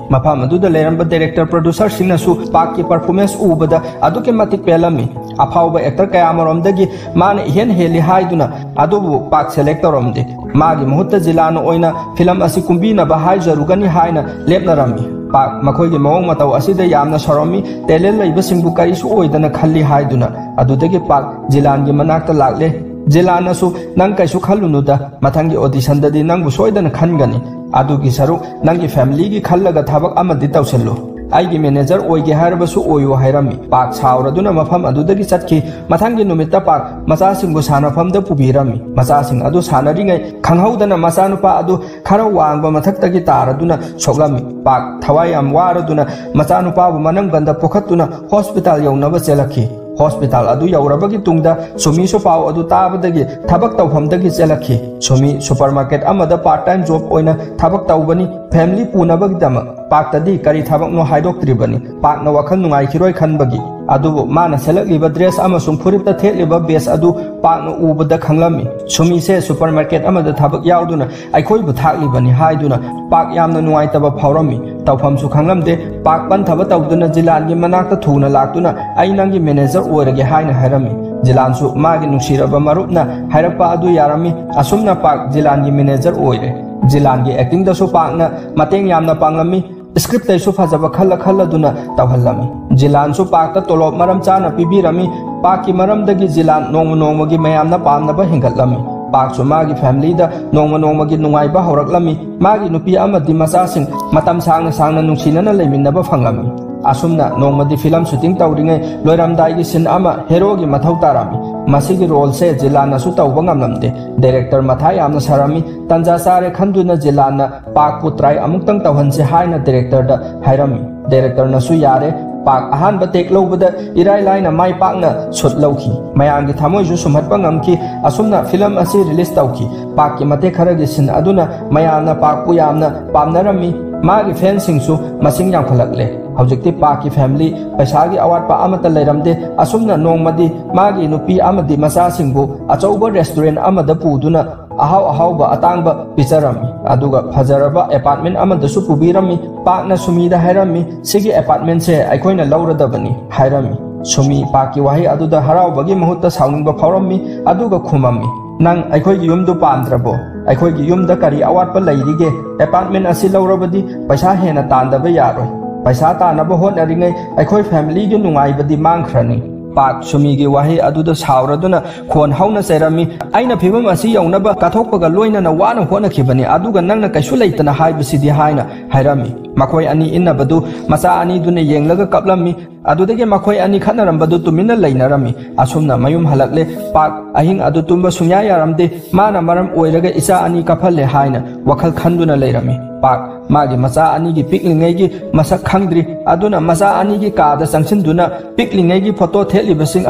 ꯃꯐꯝ ꯑꯗꯨꯗ ꯂꯩꯔꯝꯕ ꯗꯥꯏꯔꯦꯛꯇꯔ, ꯄ꯭ꯔꯣꯗ꯭ꯌꯨꯁꯔꯁꯤꯡꯅꯁꯨ ꯄꯥꯛꯀꯤ ꯄꯔꯐꯣꯔꯃꯦꯟꯁ ꯎꯕꯗ ꯑꯗꯨꯛꯀꯤ ꯃꯇꯤꯛ ꯄꯦꯜꯂꯝꯃꯤ꯫ ꯑꯐꯥꯎꯕ ꯑꯦꯛꯇꯔ ꯀꯌꯥꯃꯔꯣꯝꯗꯒꯤ ꯃꯥꯅ ꯏꯍꯦꯟ ꯍꯦꯜꯂꯤ ꯍꯥꯏꯗꯨꯅ ꯑꯗꯨꯕꯨ ꯄꯥꯛ ꯁꯦꯂꯦꯛ ꯇꯧꯔꯝꯗꯦ꯫ ꯃꯥꯒꯤ ꯃꯍꯨꯠꯇ ꯖꯤꯂꯥꯟꯅ ꯑꯣꯏꯅ ꯐꯤꯂꯝ ꯑꯁꯤ ꯀꯨꯝꯕꯤꯅꯕ ꯍꯥꯏꯖꯔꯨꯒꯅꯤ ꯍꯥꯏꯅ ꯂꯦꯞꯅꯔꯝꯃꯤ꯫ ꯄꯥꯛ ꯃꯈꯣꯏꯒꯤ ꯃꯑꯣꯡ ꯃꯇꯧ ꯑꯁꯤꯗ ꯌꯥꯝꯅ ꯁꯥꯎꯔꯝꯃꯤ꯫ ꯇꯦꯂꯦꯟ ꯂꯩꯕꯁꯤꯡꯕꯨ ꯀꯔꯤꯁꯨ ꯑꯣꯏꯗꯅ ꯈꯜꯂꯤ ꯍꯥꯏꯗꯨꯅ꯫ ꯑꯗꯨꯗꯒꯤ ꯄꯥꯛ ꯖꯤꯂꯥꯟꯒꯤ ꯃꯅꯥꯛꯇ ꯂꯥꯛꯂꯦ꯫ ꯖꯤꯂꯥꯟꯅꯁꯨ, "ꯅꯪ ꯀꯩꯁꯨ ꯈꯜꯂꯨꯅꯨꯗ, ꯃꯊꯪꯒꯤ auditionꯗꯗꯤ ꯅꯪꯕꯨ ꯁꯣꯏꯗꯅ ꯈꯟꯒꯅꯤ꯫ ꯑꯗꯨꯒꯤ ꯁꯔꯨꯛ ꯅꯪꯒꯤ familyꯒꯤ ꯈꯜꯂꯒ ꯊꯕꯛ ꯑꯃꯗꯤ ꯇꯧꯁꯤꯜꯂꯨ꯫ ꯑꯩꯒꯤ manager ꯑꯣꯏꯒꯦ ꯍꯥꯏꯔꯕꯁꯨ ꯑꯣꯏꯌꯨ" ꯍꯥꯏꯔꯝꯃꯤ꯫ ꯄꯥꯛ ꯁꯥꯎꯔꯗꯨꯅ ꯃꯐꯝ ꯑꯗꯨꯗꯒꯤ ꯆꯠꯈꯤ꯫ ꯃꯊꯪꯒꯤ ꯅꯨꯃꯤꯠꯇ ꯄꯥꯛ ꯃꯆꯥꯁꯤꯡꯕꯨ ꯁꯥꯟꯅꯐꯝꯗ ꯄꯨꯕꯤꯔꯝꯃꯤ꯫ ꯃꯆꯥꯁꯤꯡ ꯑꯗꯨ ꯁꯥꯟꯅꯔꯤꯉꯩ ꯈꯪꯍꯧꯗꯅ ꯃꯆꯥꯅꯨꯄꯥ ꯑꯗꯨ ꯈꯔ ꯋꯥꯡꯕ ꯃꯊꯛꯇꯒꯤ ꯇꯥꯔꯗꯨꯅ ꯁꯣꯛꯂꯝꯃꯤ꯫ ꯄꯥꯛ ꯊꯋꯥꯏ ꯌꯥꯝ ꯋꯥꯔꯗꯨꯅ ꯃꯆꯥꯅꯨꯄꯥꯕꯨ ꯃꯅꯪꯒꯟꯗ ꯄꯨꯈꯠꯇꯨꯅ hospital ꯌꯧꯅꯕ ꯆꯦꯜꯂꯛꯈꯤ꯫ Hospital ꯑꯗꯨ ꯌꯧꯔꯕꯒꯤ ꯇꯨꯡꯗ ꯁꯨꯃꯤꯁꯨ ꯄꯥꯎ ꯑꯗꯨ ꯇꯥꯕꯗꯒꯤ ꯊꯕꯛ ꯇꯧꯐꯝꯗꯒꯤ ꯆꯦꯜꯂꯛꯈꯤ꯫ ꯁꯨꯃꯤ supermarket ꯑꯃꯗ part time job ꯑꯣꯏꯅ ꯊꯕꯛ ꯇꯧꯕꯅꯤ꯫ Family ꯄꯨꯅꯕꯒꯤꯗꯃꯛ ꯄꯥꯛꯇꯗꯤ ꯀꯔꯤ ꯊꯕꯛꯅꯣ ꯍꯥꯏꯗꯣꯛꯇ꯭ꯔꯤꯕꯅꯤ꯫ ꯄꯥꯛꯅ ꯋꯥꯈꯜ ꯅꯨꯡꯉꯥꯏꯈꯤꯔꯣꯏ ꯈꯟꯕꯒꯤ꯫ ꯑꯗꯨꯕꯨ ꯃꯥꯅ ꯁꯦꯠꯂꯛꯂꯤꯕ dress ꯑꯃꯁꯨꯡ ꯐꯨꯔꯤꯠꯇ ꯊꯦꯠꯂꯤꯕ badge ꯑꯗꯨ ꯄꯥꯛꯅ ꯎꯕꯗ ꯈꯪꯂꯝꯃꯤ꯫ ꯁꯨꯃꯤꯁꯦ supermarket ꯑꯃꯗ ꯊꯕꯛ ꯌꯥꯎꯗꯨꯅ ꯑꯩꯈꯣꯏꯕꯨ ꯊꯥꯛꯂꯤꯕꯅꯤ ꯍꯥꯏꯗꯨꯅ ꯄꯥꯛ ꯌꯥꯝꯅ ꯅꯨꯡꯉꯥꯏꯇꯕ ꯐꯥꯎꯔꯝꯃꯤ꯫ ꯇꯧꯐꯝꯁꯨ ꯈꯪꯂꯝꯗꯦ꯫ ꯄꯥꯛ ꯄꯟꯊꯕ ꯇꯧꯗꯨꯅ ꯖꯤꯂꯥꯟꯒꯤ ꯃꯅꯥꯛꯇ ꯊꯨꯅ ꯂꯥꯛꯇꯨꯅ "ꯑꯩ ꯅꯪꯒꯤ manager ꯑꯣꯏꯔꯒꯦ" ꯍꯥꯏꯅ ꯍꯥꯏꯔꯝꯃꯤ꯫ ꯖꯤꯂꯥꯟꯁꯨ ꯃꯥꯒꯤ ꯅꯨꯡꯁꯤꯔꯕ ꯃꯔꯨꯞꯅ ꯍꯥꯏꯔꯛꯄ ꯑꯗꯨ ꯌꯥꯔꯝꯃꯤ꯫ ꯑꯁꯨꯝꯅ ꯄꯥꯛ ꯖꯤꯂꯥꯟꯒꯤ manager ꯑꯣꯏꯔꯦ꯫ ꯖꯤꯂꯥꯟꯒꯤ actingꯗꯁꯨ ꯄꯥꯛꯅ ꯃꯇꯦꯡ ꯌꯥꯝꯅ ꯄꯥꯡꯂꯝꯃꯤ꯫ Scriptꯇꯩꯁꯨ ꯐꯖꯕ ꯈꯜꯂ ꯈꯜꯂꯗꯨꯅ ꯇꯧꯍꯜꯂꯝꯃꯤ꯫ ꯖꯤꯂꯥꯟꯁꯨ ꯄꯥꯛꯇ ꯇꯣꯂꯣꯞ ꯃꯔꯝ ꯆꯥꯅ ꯄꯤꯕꯤꯔꯝꯃꯤ꯫ ꯄꯥꯛꯀꯤ ꯃꯔꯝꯗꯒꯤ ꯖꯤꯂꯥꯟ ꯅꯣꯡꯃ ꯅꯣꯡꯃꯒꯤ ꯃꯌꯥꯝꯅ ꯄꯥꯝꯅꯕ ꯍꯦꯟꯒꯠꯂꯝꯃꯤ꯫ ꯄꯥꯛꯁꯨ ꯃꯥꯒꯤ familyꯗ ꯅꯣꯡꯃ ꯅꯣꯡꯃꯒꯤ ꯅꯨꯡꯉꯥꯏꯕ ꯍꯧꯔꯛꯂꯝꯃꯤ꯫ ꯃꯥꯒꯤ ꯅꯨꯄꯤ ꯑꯃꯗꯤ ꯃꯆꯥꯁꯤꯡ ꯃꯇꯝ ꯁꯥꯡꯅ ꯁꯥꯡꯅ ꯅꯨꯡꯁꯤꯅꯅ ꯂꯩꯃꯤꯟꯅꯕ ꯐꯪꯂꯝꯃꯤ꯫ ꯑꯁꯨꯝꯅ ꯅꯣꯡꯃꯗꯤ film shooting ꯇꯧꯔꯤꯉꯩ ꯂꯣꯏꯔꯝꯗꯥꯏꯒꯤ scene ꯑꯃ heroꯒꯤ ꯃꯊꯧ ꯇꯥꯔꯝꯃꯤ꯫ ꯃꯁꯤꯒꯤ roleꯁꯦ ꯖꯤꯂꯥꯟꯅꯁꯨ ꯇꯧꯕ ꯉꯝꯂꯝꯗꯦ꯫ Director ꯃꯊꯥ ꯌꯥꯝꯅ ꯁꯥꯔꯝꯃꯤ꯫ ꯇꯟꯖꯥ ꯆꯥꯔꯦ ꯈꯟꯗꯨꯅ ꯖꯤꯂꯥꯟꯅ ꯄꯥꯛꯄꯨ try ꯑꯃꯨꯛꯇꯪ ꯇꯧꯍꯟꯁꯦ ꯍꯥꯏꯅ directorꯗ ꯍꯥꯏꯔꯝꯃꯤ꯫ Directorꯅꯁꯨ ꯌꯥꯔꯦ꯫ ꯄꯥꯛ ꯑꯍꯥꯟꯕ take ꯂꯧꯕꯗ ꯏꯔꯥꯏ ꯂꯥꯏꯅ ꯃꯥꯏ ꯄꯥꯛꯅ shoot ꯂꯧꯈꯤ꯫ ꯃꯌꯥꯝꯒꯤ ꯊꯃꯣꯏꯁꯨ ꯁꯨꯝꯍꯠꯄ ꯉꯝꯈꯤ꯫ ꯑꯁꯨꯝꯅ film ꯑꯁꯤ release ꯇꯧꯈꯤ꯫ ꯄꯥꯛꯀꯤ ꯃꯇꯦꯛ ꯈꯔꯒꯤ scene ꯑꯗꯨꯅ ꯃꯌꯥꯝꯅ ꯄꯥꯛꯄꯨ ꯌꯥꯝꯅ ꯄꯥꯝꯅꯔꯝꯃꯤ꯫ ꯃꯥꯒꯤ fanꯁꯤꯡꯁꯨ ꯃꯁꯤꯡ ꯌꯥꯝꯈꯠꯂꯛꯂꯦ꯫ ꯍꯧꯖꯤꯛꯇꯤ ꯄꯥꯛꯀꯤ family ꯄꯩꯁꯥꯒꯤ ꯑꯋꯥꯠꯄ ꯑꯃꯠꯇ ꯂꯩꯔꯝꯗꯦ꯫ ꯑꯁꯨꯝꯅ ꯅꯣꯡꯃꯗꯤ ꯃꯥꯒꯤ ꯅꯨꯄꯤ ꯑꯃꯗꯤ ꯃꯆꯥꯁꯤꯡꯕꯨ ꯑꯆꯧꯕ restaurant ꯑꯃꯗ ꯄꯨꯗꯨꯅ ꯑꯍꯥꯎ ꯑꯍꯥꯎꯕ ꯑꯇꯥꯡꯕ ꯄꯤꯖꯔꯝꯃꯤ꯫ ꯑꯗꯨꯒ ꯐꯖꯔꯕ apartment ꯑꯃꯗꯁꯨ ꯄꯨꯕꯤꯔꯝꯃꯤ꯫ ꯄꯥꯛꯅ ꯁꯨꯃꯤꯗ ꯍꯥꯏꯔꯝꯃꯤ, "ꯁꯤꯒꯤ apartmentꯁꯦ ꯑꯩꯈꯣꯏꯅ ꯂꯧꯔꯗꯕꯅꯤ" ꯍꯥꯏꯔꯝꯃꯤ꯫ ꯁꯨꯃꯤ ꯄꯥꯛꯀꯤ ꯋꯥꯍꯩ ꯑꯗꯨꯗ ꯍꯔꯥꯎꯕꯒꯤ ꯃꯍꯨꯠꯇ ꯁꯥꯎꯅꯤꯡꯕ ꯐꯥꯎꯔꯝꯃꯤ꯫ ꯑꯗꯨꯒ ꯈꯨꯝꯃꯝꯃꯤ, "ꯅꯪ ꯑꯩꯈꯣꯏꯒꯤ ꯌꯨꯝꯗꯨ ꯄꯥꯝꯗ꯭ꯔꯕꯣ? ꯑꯩꯈꯣꯏꯒꯤ ꯌꯨꯝꯗ ꯀꯔꯤ ꯑꯋꯥꯠꯄ ꯂꯩꯔꯤꯒꯦ? Apartment ꯑꯁꯤ ꯂꯧꯔꯕꯗꯤ ꯄꯩꯁꯥ ꯍꯦꯟꯅ ꯇꯥꯟꯗꯕ ꯌꯥꯔꯣꯏ꯫ ꯄꯩꯁꯥ ꯇꯥꯟꯅꯕ ꯍꯣꯠꯅꯔꯤꯉꯩ ꯑꯩꯈꯣꯏ familyꯒꯤ ꯅꯨꯡꯉꯥꯏꯕꯗꯤ ꯃꯥꯡꯈ꯭ꯔꯅꯤ"꯫ ꯄꯥꯛ ꯁꯨꯃꯤꯒꯤ ꯋꯥꯍꯩ ꯑꯗꯨꯗ ꯁꯥꯎꯔꯗꯨꯅ ꯈꯣꯟ ꯍꯧꯅ ꯆꯩꯔꯝꯃꯤ꯫ "ꯑꯩꯅ ꯐꯤꯕꯝ ꯑꯁꯤ ꯌꯧꯅꯕ ꯀꯠꯊꯣꯛꯄꯒ ꯂꯣꯏꯅꯅ ꯋꯥꯅ ꯍꯣꯠꯅꯈꯤꯕꯅꯤ, ꯑꯗꯨꯒ ꯅꯪꯅ ꯀꯩꯁꯨ ꯂꯩꯇꯅ ꯍꯥꯏꯕꯁꯤꯗꯤ?" ꯍꯥꯏꯅ ꯍꯥꯏꯔꯝꯃꯤ꯫ ꯃꯈꯣꯏ ꯑꯅꯤ ꯏꯟꯅꯕꯗꯨ ꯃꯆꯥ ꯑꯅꯤꯗꯨꯅ ꯌꯦꯡꯂꯒ ꯀꯞꯂꯝꯃꯤ꯫ ꯑꯗꯨꯗꯒꯤ ꯃꯈꯣꯏ ꯑꯅꯤ ꯈꯠꯅꯔꯝꯕꯗꯨ ꯇꯨꯃꯤꯟꯅ ꯂꯩꯅꯔꯝꯃꯤ꯫ ꯑꯁꯨꯝꯅ ꯃꯌꯨꯝ ꯍꯜꯂꯛꯂꯦ꯫ ꯄꯥꯛ ꯑꯍꯤꯡ ꯑꯗꯨ ꯇꯨꯝꯕ ꯁꯨꯡꯌꯥ ꯌꯥꯔꯝꯗꯦ꯫ ꯃꯥꯅ ꯃꯔꯝ ꯑꯣꯏꯔꯒ ꯏꯆꯥ ꯑꯅꯤ ꯀꯞꯍꯜꯂꯦ ꯍꯥꯏꯅ ꯋꯥꯈꯜ ꯈꯟꯗꯨꯅ ꯂꯩꯔꯝꯃꯤ꯫ ꯄꯥꯛ ꯃꯥꯒꯤ ꯃꯆꯥ ꯑꯅꯤꯒꯤ ꯄꯤꯛꯂꯤꯉꯩꯒꯤ ꯃꯁꯛ ꯈꯪꯗ꯭ꯔꯤ꯫ ꯑꯗꯨꯅ ꯃꯆꯥ ꯑꯅꯤꯒꯤ ꯀꯥꯗ ꯆꯪꯁꯤꯟꯗꯨꯅ ꯄꯤꯛꯂꯤꯉꯩꯒꯤ ꯐꯣꯇꯣ ꯊꯦꯠꯂꯤꯕꯁꯤꯡ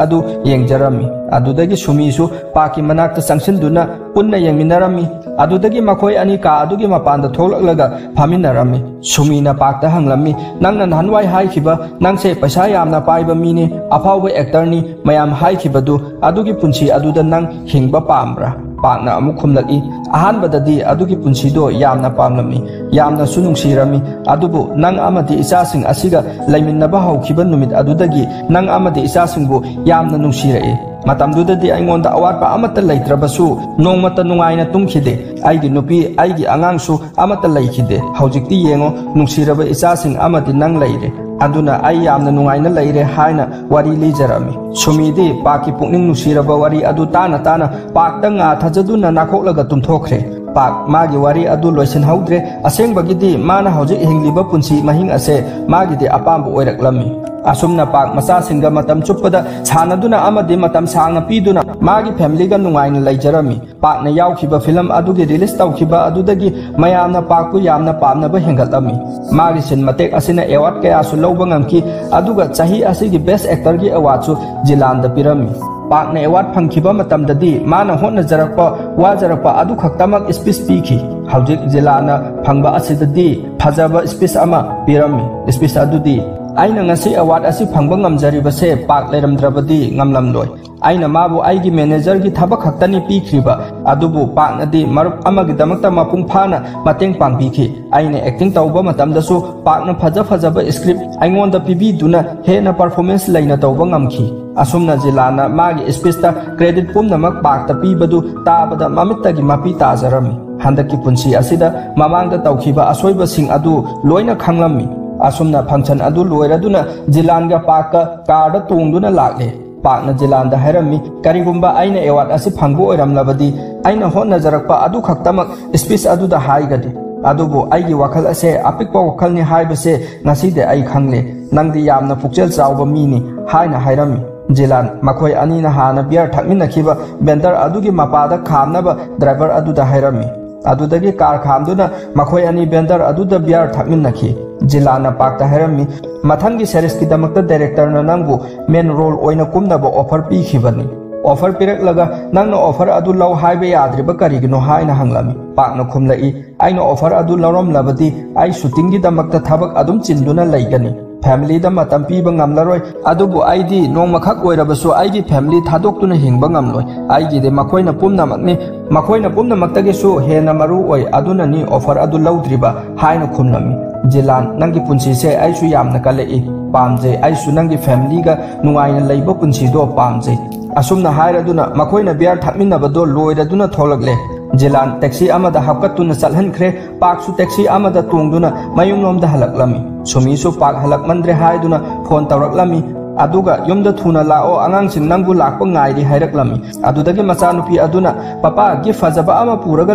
ꯑꯗꯨ ꯌꯦꯡꯖꯔꯝꯃꯤ꯫ ꯑꯗꯨꯗꯒꯤ ꯁꯨꯃꯤꯁꯨ ꯄꯥꯛꯀꯤ ꯃꯅꯥꯛꯇ ꯆꯪꯁꯤꯟꯗꯨꯅ ꯄꯨꯟꯅ ꯌꯦꯡꯃꯤꯟꯅꯔꯝꯃꯤ꯫ ꯑꯗꯨꯗꯒꯤ ꯃꯈꯣꯏ ꯑꯅꯤ ꯀꯥ ꯑꯗꯨꯒꯤ ꯃꯄꯥꯟꯗ ꯊꯣꯛꯂꯛꯂꯒ ꯐꯝꯃꯤꯟꯅꯔꯝꯃꯤ꯫ ꯁꯨꯃꯤꯅ ꯄꯥꯛꯇ ꯍꯪꯂꯝꯃꯤ, "ꯅꯪꯅ ꯅꯍꯥꯟꯋꯥꯏ ꯍꯥꯏꯈꯤꯕ, ꯅꯪꯁꯦ ꯄꯩꯁꯥ ꯌꯥꯝꯅ ꯄꯥꯏꯕ ꯃꯤꯅꯤ, ꯑꯐꯥꯎꯕ ꯑꯦꯛꯇꯔꯅꯤ, ꯃꯌꯥꯝ ꯍꯥꯏꯈꯤꯕꯗꯨ, ꯑꯗꯨꯒꯤ ꯄꯨꯟꯁꯤ ꯑꯗꯨꯗ ꯅꯪ ꯍꯤꯡꯕ ꯄꯥꯝꯕ꯭ꯔꯥ?" ꯄꯥꯛꯅ ꯑꯃꯨꯛ ꯈꯨꯝꯂꯛꯏ, "ꯑꯍꯥꯟꯕꯗꯗꯤ ꯑꯗꯨꯒꯤ ꯄꯨꯟꯁꯤꯗꯣ ꯌꯥꯝꯅ ꯄꯥꯝꯂꯝꯃꯤ, ꯌꯥꯝꯅꯁꯨ ꯅꯨꯡꯁꯤꯔꯝꯃꯤ꯫ ꯑꯗꯨꯕꯨ ꯅꯪ ꯑꯃꯗꯤ ꯏꯆꯥꯁꯤꯡ ꯑꯁꯤꯒ ꯂꯩꯃꯤꯟꯅꯕ ꯍꯧꯈꯤꯕ ꯅꯨꯃꯤꯠ ꯑꯗꯨꯗꯒꯤ ꯅꯪ ꯑꯃꯗꯤ ꯏꯆꯥꯁꯤꯡꯕꯨ ꯌꯥꯝꯅ ꯅꯨꯡꯁꯤꯔꯛꯏ꯫ ꯃꯇꯝꯗꯨꯗꯗꯤ ꯑꯩꯉꯣꯟꯗ ꯑꯋꯥꯠꯄ ꯑꯃꯠꯇ ꯂꯩꯇ꯭ꯔꯕꯁꯨ ꯅꯣꯡꯃꯇ ꯅꯨꯡꯉꯥꯏꯅ ꯇꯨꯝꯈꯤꯗꯦ꯫ ꯑꯩꯒꯤ ꯅꯨꯄꯤ, ꯑꯩꯒꯤ ꯑꯉꯥꯡꯁꯨ ꯑꯃꯠꯇ ꯂꯩꯈꯤꯗꯦ꯫ ꯍꯧꯖꯤꯛꯇꯤ ꯌꯦꯡꯉꯣ, ꯅꯨꯡꯁꯤꯔꯕ ꯏꯆꯥꯁꯤꯡ ꯑꯃꯗꯤ ꯅꯪ ꯂꯩꯔꯦ꯫ ꯑꯗꯨꯅ ꯑꯩ ꯌꯥꯝꯅ ꯅꯨꯡꯉꯥꯏꯅ ꯂꯩꯔꯦ" ꯍꯥꯏꯅ ꯋꯥꯔꯤ ꯂꯤꯖꯔꯝꯃꯤ꯫ ꯁꯨꯃꯤꯗꯤ ꯄꯥꯛꯀꯤ ꯄꯨꯛꯅꯤꯡ ꯅꯨꯡꯁꯤꯔꯕ ꯋꯥꯔꯤ ꯑꯗꯨ ꯇꯥꯅ ꯇꯥꯅ ꯄꯥꯛꯇ ꯉꯥ ꯊꯥꯖꯗꯨꯅ ꯅꯥꯈꯣꯛꯂꯒ ꯇꯨꯝꯊꯣꯛꯈ꯭ꯔꯦ꯫ ꯄꯥꯛ ꯃꯥꯒꯤ ꯋꯥꯔꯤ ꯑꯗꯨ ꯂꯣꯏꯁꯤꯟꯍꯧꯗ꯭ꯔꯦ꯫ ꯑꯁꯦꯡꯕꯒꯤꯗꯤ ꯃꯥꯅ ꯍꯧꯖꯤꯛ ꯍꯤꯡꯂꯤꯕ ꯄꯨꯟꯁꯤ ꯃꯍꯤꯡ ꯑꯁꯦ ꯃꯥꯒꯤꯗꯤ ꯑꯄꯥꯝꯕ ꯑꯣꯏꯔꯛꯂꯝꯃꯤ꯫ ꯑꯁꯨꯝꯅ ꯄꯥꯛ ꯃꯆꯥꯁꯤꯡꯒ ꯃꯇꯝ ꯆꯨꯞꯄꯗ ꯁꯥꯟꯅꯗꯨꯅ ꯑꯃꯗꯤ ꯃꯇꯝ ꯁꯥꯡꯅ ꯄꯤꯗꯨꯅ ꯃꯥꯒꯤ ꯐꯦꯃꯤꯂꯤꯒ ꯅꯨꯡꯉꯥꯏꯅ ꯂꯩꯖꯔꯝꯃꯤ꯫ ꯄꯥꯛꯅ ꯌꯥꯎꯈꯤꯕ ꯐꯤꯂꯝ ꯑꯗꯨꯒꯤ ꯔꯤꯂꯤꯁ ꯇꯧꯈꯤꯕ ꯑꯗꯨꯗꯒꯤ ꯃꯌꯥꯝꯅ ꯄꯥꯛꯄꯨ ꯌꯥꯝꯅ ꯄꯥꯝꯅꯕ ꯍꯦꯟꯒꯠꯂꯝꯃꯤ꯫ ꯃꯥꯒꯤ ꯁꯤꯟ ꯃꯇꯦꯛ ꯑꯁꯤꯅ ꯑꯦꯋꯥꯔꯗ ꯀꯌꯥꯁꯨ ꯂꯧꯕ ꯉꯝꯈꯤ, ꯑꯗꯨꯒ ꯆꯍꯤ ꯑꯁꯤꯒꯤ ꯕꯦꯁ ꯑꯦꯛꯇꯔꯒꯤ ꯑꯦꯋꯥꯔꯗꯁꯨ ꯖꯤꯂꯥꯟꯗ ꯄꯤꯔꯝꯃꯤ꯫ ꯄꯥꯛꯅ ꯑꯦꯋꯥꯔꯗ ꯐꯪꯈꯤꯕ ꯃꯇꯝꯗꯗꯤ ꯃꯥꯅ ꯍꯣꯠꯅꯖꯔꯛꯄ, ꯋꯥꯖꯔꯛꯄ ꯑꯗꯨ ꯈꯛꯇꯃꯛ ꯁ꯭ꯄꯤꯆ ꯄꯤꯈꯤ꯫ ꯍꯧꯖꯤꯛ ꯖꯤꯂꯥꯟꯅ ꯐꯪꯕ ꯑꯁꯤꯗꯗꯤ ꯐꯖꯕ ꯁ꯭ꯄꯤꯆ ꯑꯃ ꯄꯤꯔꯝꯃꯤ꯫ ꯁ꯭ꯄꯤꯆ ꯑꯗꯨꯗꯤ, "ꯑꯩꯅ ꯉꯁꯤ ꯑꯦꯋꯥꯔꯗ ꯑꯁꯤ ꯐꯪꯕ ꯉꯝꯖꯔꯤꯕꯁꯦ ꯄꯥꯛ ꯂꯩꯔꯝꯗ꯭ꯔꯕꯗꯤ ꯉꯝꯂꯝꯂꯣꯏ꯫ ꯑꯩꯅ ꯃꯥꯕꯨ ꯑꯩꯒꯤ ꯃꯦꯅꯦꯖꯔꯒꯤ ꯊꯕꯛ ꯈꯛꯇꯅꯤ ꯄꯤꯈ꯭ꯔꯤꯕ, ꯑꯗꯨꯕꯨ ꯄꯥꯛꯅꯗꯤ ꯃꯔꯨꯞ ꯑꯃꯒꯤꯗꯃꯛꯇ ꯃꯄꯨꯡ ꯐꯥꯅ ꯃꯇꯦꯡ ꯄꯥꯡꯕꯤꯈꯤ꯫ ꯑꯩꯅ ꯑꯦꯛꯇꯤꯡ ꯇꯧꯕ ꯃꯇꯝꯗꯁꯨ ꯄꯥꯛꯅ ꯐꯖ ꯐꯖꯕ ꯁ꯭ꯀ꯭ꯔꯤꯞ ꯑꯩꯉꯣꯟꯗ ꯄꯤꯕꯤꯗꯨꯅ ꯍꯦꯟꯅ ꯄꯔꯐꯣꯔꯃꯦꯟꯁ ꯂꯩꯅ ꯇꯧꯕ ꯉꯝꯈꯤ"꯫ ꯑꯁꯨꯝꯅ ꯖꯤꯂꯥꯟꯅ ꯃꯥꯒꯤ ꯁ꯭ꯄꯤꯆꯇ ꯀ꯭ꯔꯦꯗꯤꯠ ꯄꯨꯝꯅꯃꯛ ꯄꯥꯛꯇ ꯄꯤꯕꯗꯨ ꯇꯥꯕꯗ ꯃꯃꯤꯠꯇꯒꯤ ꯃꯄꯤ ꯇꯥꯖꯔꯝꯃꯤ꯫ ꯍꯟꯗꯛꯀꯤ ꯄꯨꯟꯁꯤ ꯑꯁꯤꯗ ꯃꯃꯥꯡꯗ ꯇꯧꯈꯤꯕ ꯑꯁꯣꯏꯕꯁꯤꯡ ꯑꯗꯨ ꯂꯣꯏꯅ ꯈꯪꯂꯝꯃꯤ꯫ ꯑꯁꯨꯝꯅ function ꯑꯗꯨ ꯂꯣꯏꯔꯗꯨꯅ ꯖꯤꯂꯥꯟꯒ ꯄꯥꯛꯀ ꯀꯥꯔꯗ ꯇꯣꯡꯗꯨꯅ ꯂꯥꯛꯂꯦ꯫ ꯄꯥꯛꯅ ꯖꯤꯂꯥꯟꯗ ꯍꯥꯏꯔꯝꯃꯤ, "ꯀꯔꯤꯒꯨꯝꯕ ꯑꯩꯅ award ꯑꯁꯤ ꯐꯪꯕ ꯑꯣꯏꯔꯝꯂꯕꯗꯤ ꯑꯩꯅ ꯍꯣꯠꯅꯖꯔꯛꯄ ꯑꯗꯨ ꯈꯛꯇꯃꯛ speech ꯑꯗꯨꯗ ꯍꯥꯏꯒꯅꯤ꯫ ꯑꯗꯨꯕꯨ ꯑꯩꯒꯤ ꯋꯥꯈꯜ ꯑꯁꯦ ꯑꯄꯤꯛꯄ ꯋꯥꯈꯜꯅꯤ ꯍꯥꯏꯕꯁꯦ ꯉꯁꯤꯗꯤ ꯑꯩ ꯈꯪꯂꯦ꯫ ꯅꯪꯗꯤ ꯌꯥꯝꯅ ꯄꯨꯛꯆꯦꯜ ꯆꯥꯎꯕ ꯃꯤꯅꯤ" ꯍꯥꯏꯅ ꯍꯥꯏꯔꯝꯃꯤ꯫ ꯖꯤꯂꯥꯟ ꯃꯈꯣꯏ ꯑꯅꯤꯅ ꯍꯥꯟꯅ beer ꯊꯛꯃꯤꯟꯅꯈꯤꯕ vendor ꯑꯗꯨꯒꯤ ꯃꯄꯥꯗ ꯈꯥꯝꯅꯕ driver ꯑꯗꯨꯗ ꯍꯥꯏꯔꯝꯃꯤ꯫ ꯑꯗꯨꯗꯒꯤ ꯀꯥꯔ ꯈꯥꯝꯗꯨꯅ ꯃꯈꯣꯏ ꯑꯅꯤ vendor ꯑꯗꯨꯗ beer ꯊꯛꯃꯤꯟꯅꯈꯤ꯫ ꯖꯤꯂꯥꯟꯅ ꯄꯥꯛꯇ ꯍꯥꯏꯔꯝꯃꯤ, "ꯃꯊꯪꯒꯤ seriesꯀꯤꯗꯃꯛꯇ directorꯅ ꯅꯪꯕꯨ main role ꯑꯣꯏꯅ ꯀꯨꯝꯅꯕ offer ꯄꯤꯈꯤꯕꯅꯤ꯫ Offer ꯄꯤꯔꯛꯂꯒ ꯅꯪꯅ offer ꯑꯗꯨ ꯂꯧ ꯍꯥꯏꯕ ꯌꯥꯗ꯭ꯔꯤꯕ ꯀꯔꯤꯒꯤꯅꯣ?" ꯍꯥꯏꯅ ꯍꯪꯂꯝꯃꯤ꯫ ꯄꯥꯛꯅ ꯈꯨꯝꯂꯛꯏ, "ꯑꯩꯅ offer ꯑꯗꯨ ꯂꯧꯔꯝꯂꯕꯗꯤ ꯑꯩ shootingꯒꯤꯗꯃꯛꯇ ꯊꯕꯛ ꯑꯗꯨꯝ ꯆꯤꯟꯗꯨꯅ ꯂꯩꯒꯅꯤ꯫ Familyꯗ ꯃꯇꯝ ꯄꯤꯕ ꯉꯝꯂꯔꯣꯏ꯫ ꯑꯗꯨꯕꯨ ꯑꯩꯗꯤ ꯅꯣꯡꯃꯈꯛ ꯑꯣꯏꯔꯕꯁꯨ ꯑꯩꯒꯤ family ꯊꯥꯗꯣꯛꯇꯨꯅ ꯍꯤꯡꯕ ꯉꯝꯂꯣꯏ꯫ ꯑꯩꯒꯤꯗꯤ ꯃꯈꯣꯏꯅ ꯄꯨꯝꯅꯃꯛꯅꯤ꯫ ꯃꯈꯣꯏꯅ ꯄꯨꯝꯅꯃꯛꯇꯒꯤꯁꯨ ꯍꯦꯟꯅ ꯃꯔꯨ ꯑꯣꯏ꯫ ꯑꯗꯨꯅꯅꯤ offer ꯑꯗꯨ ꯂꯧꯗ꯭ꯔꯤꯕ" ꯍꯥꯏꯅ ꯈꯨꯝꯂꯝꯃꯤ꯫ ꯖꯤꯂꯥꯟ, "ꯅꯪꯒꯤ ꯄꯨꯟꯁꯤꯁꯦ ꯑꯩꯁꯨ ꯌꯥꯝꯅ ꯀꯜꯂꯛꯏ, ꯄꯥꯝꯖꯩ꯫ ꯑꯩꯁꯨ ꯅꯪꯒꯤ familyꯒ ꯅꯨꯡꯉꯥꯏꯅ ꯂꯩꯕ ꯄꯨꯟꯁꯤꯗꯣ ꯄꯥꯝꯖꯩ"꯫ ꯑꯁꯨꯝꯅ ꯍꯥꯏꯔꯗꯨꯅ ꯃꯈꯣꯏꯅ beer ꯊꯛꯃꯤꯟꯅꯕꯗꯣ ꯂꯣꯏꯔꯗꯨꯅ ꯊꯣꯛꯂꯛꯂꯦ꯫ ꯖꯤꯂꯥꯟ taxi ꯑꯃꯗ ꯍꯥꯞꯀꯠꯇꯨꯅ ꯆꯠꯍꯟꯈ꯭ꯔꯦ꯫ ꯄꯥꯛꯁꯨ taxi ꯑꯃꯗ ꯇꯣꯡꯗꯨꯅ ꯃꯌꯨꯝꯂꯣꯝꯗ ꯍꯜꯂꯛꯂꯝꯃꯤ꯫ ꯁꯨꯃꯤꯁꯨ ꯄꯥꯛ ꯍꯜꯂꯛꯃꯟꯗ꯭ꯔꯦ ꯍꯥꯏꯗꯨꯅ phone ꯇꯧꯔꯛꯂꯝꯃꯤ꯫ ꯑꯗꯨꯒ "ꯌꯨꯝꯗ ꯊꯨꯅ ꯂꯥꯛꯑꯣ, ꯑꯉꯥꯡꯁꯤꯡ ꯅꯪꯕꯨ ꯂꯥꯛꯄ ꯉꯥꯏꯔꯤ" ꯍꯥꯏꯔꯛꯂꯝꯃꯤ꯫ ꯑꯗꯨꯗꯒꯤ ꯃꯆꯥꯅꯨꯄꯤ ꯑꯗꯨꯅ "ꯄꯄꯥ, gift ꯐꯖꯕ ꯑꯃ ꯄꯨꯔꯒ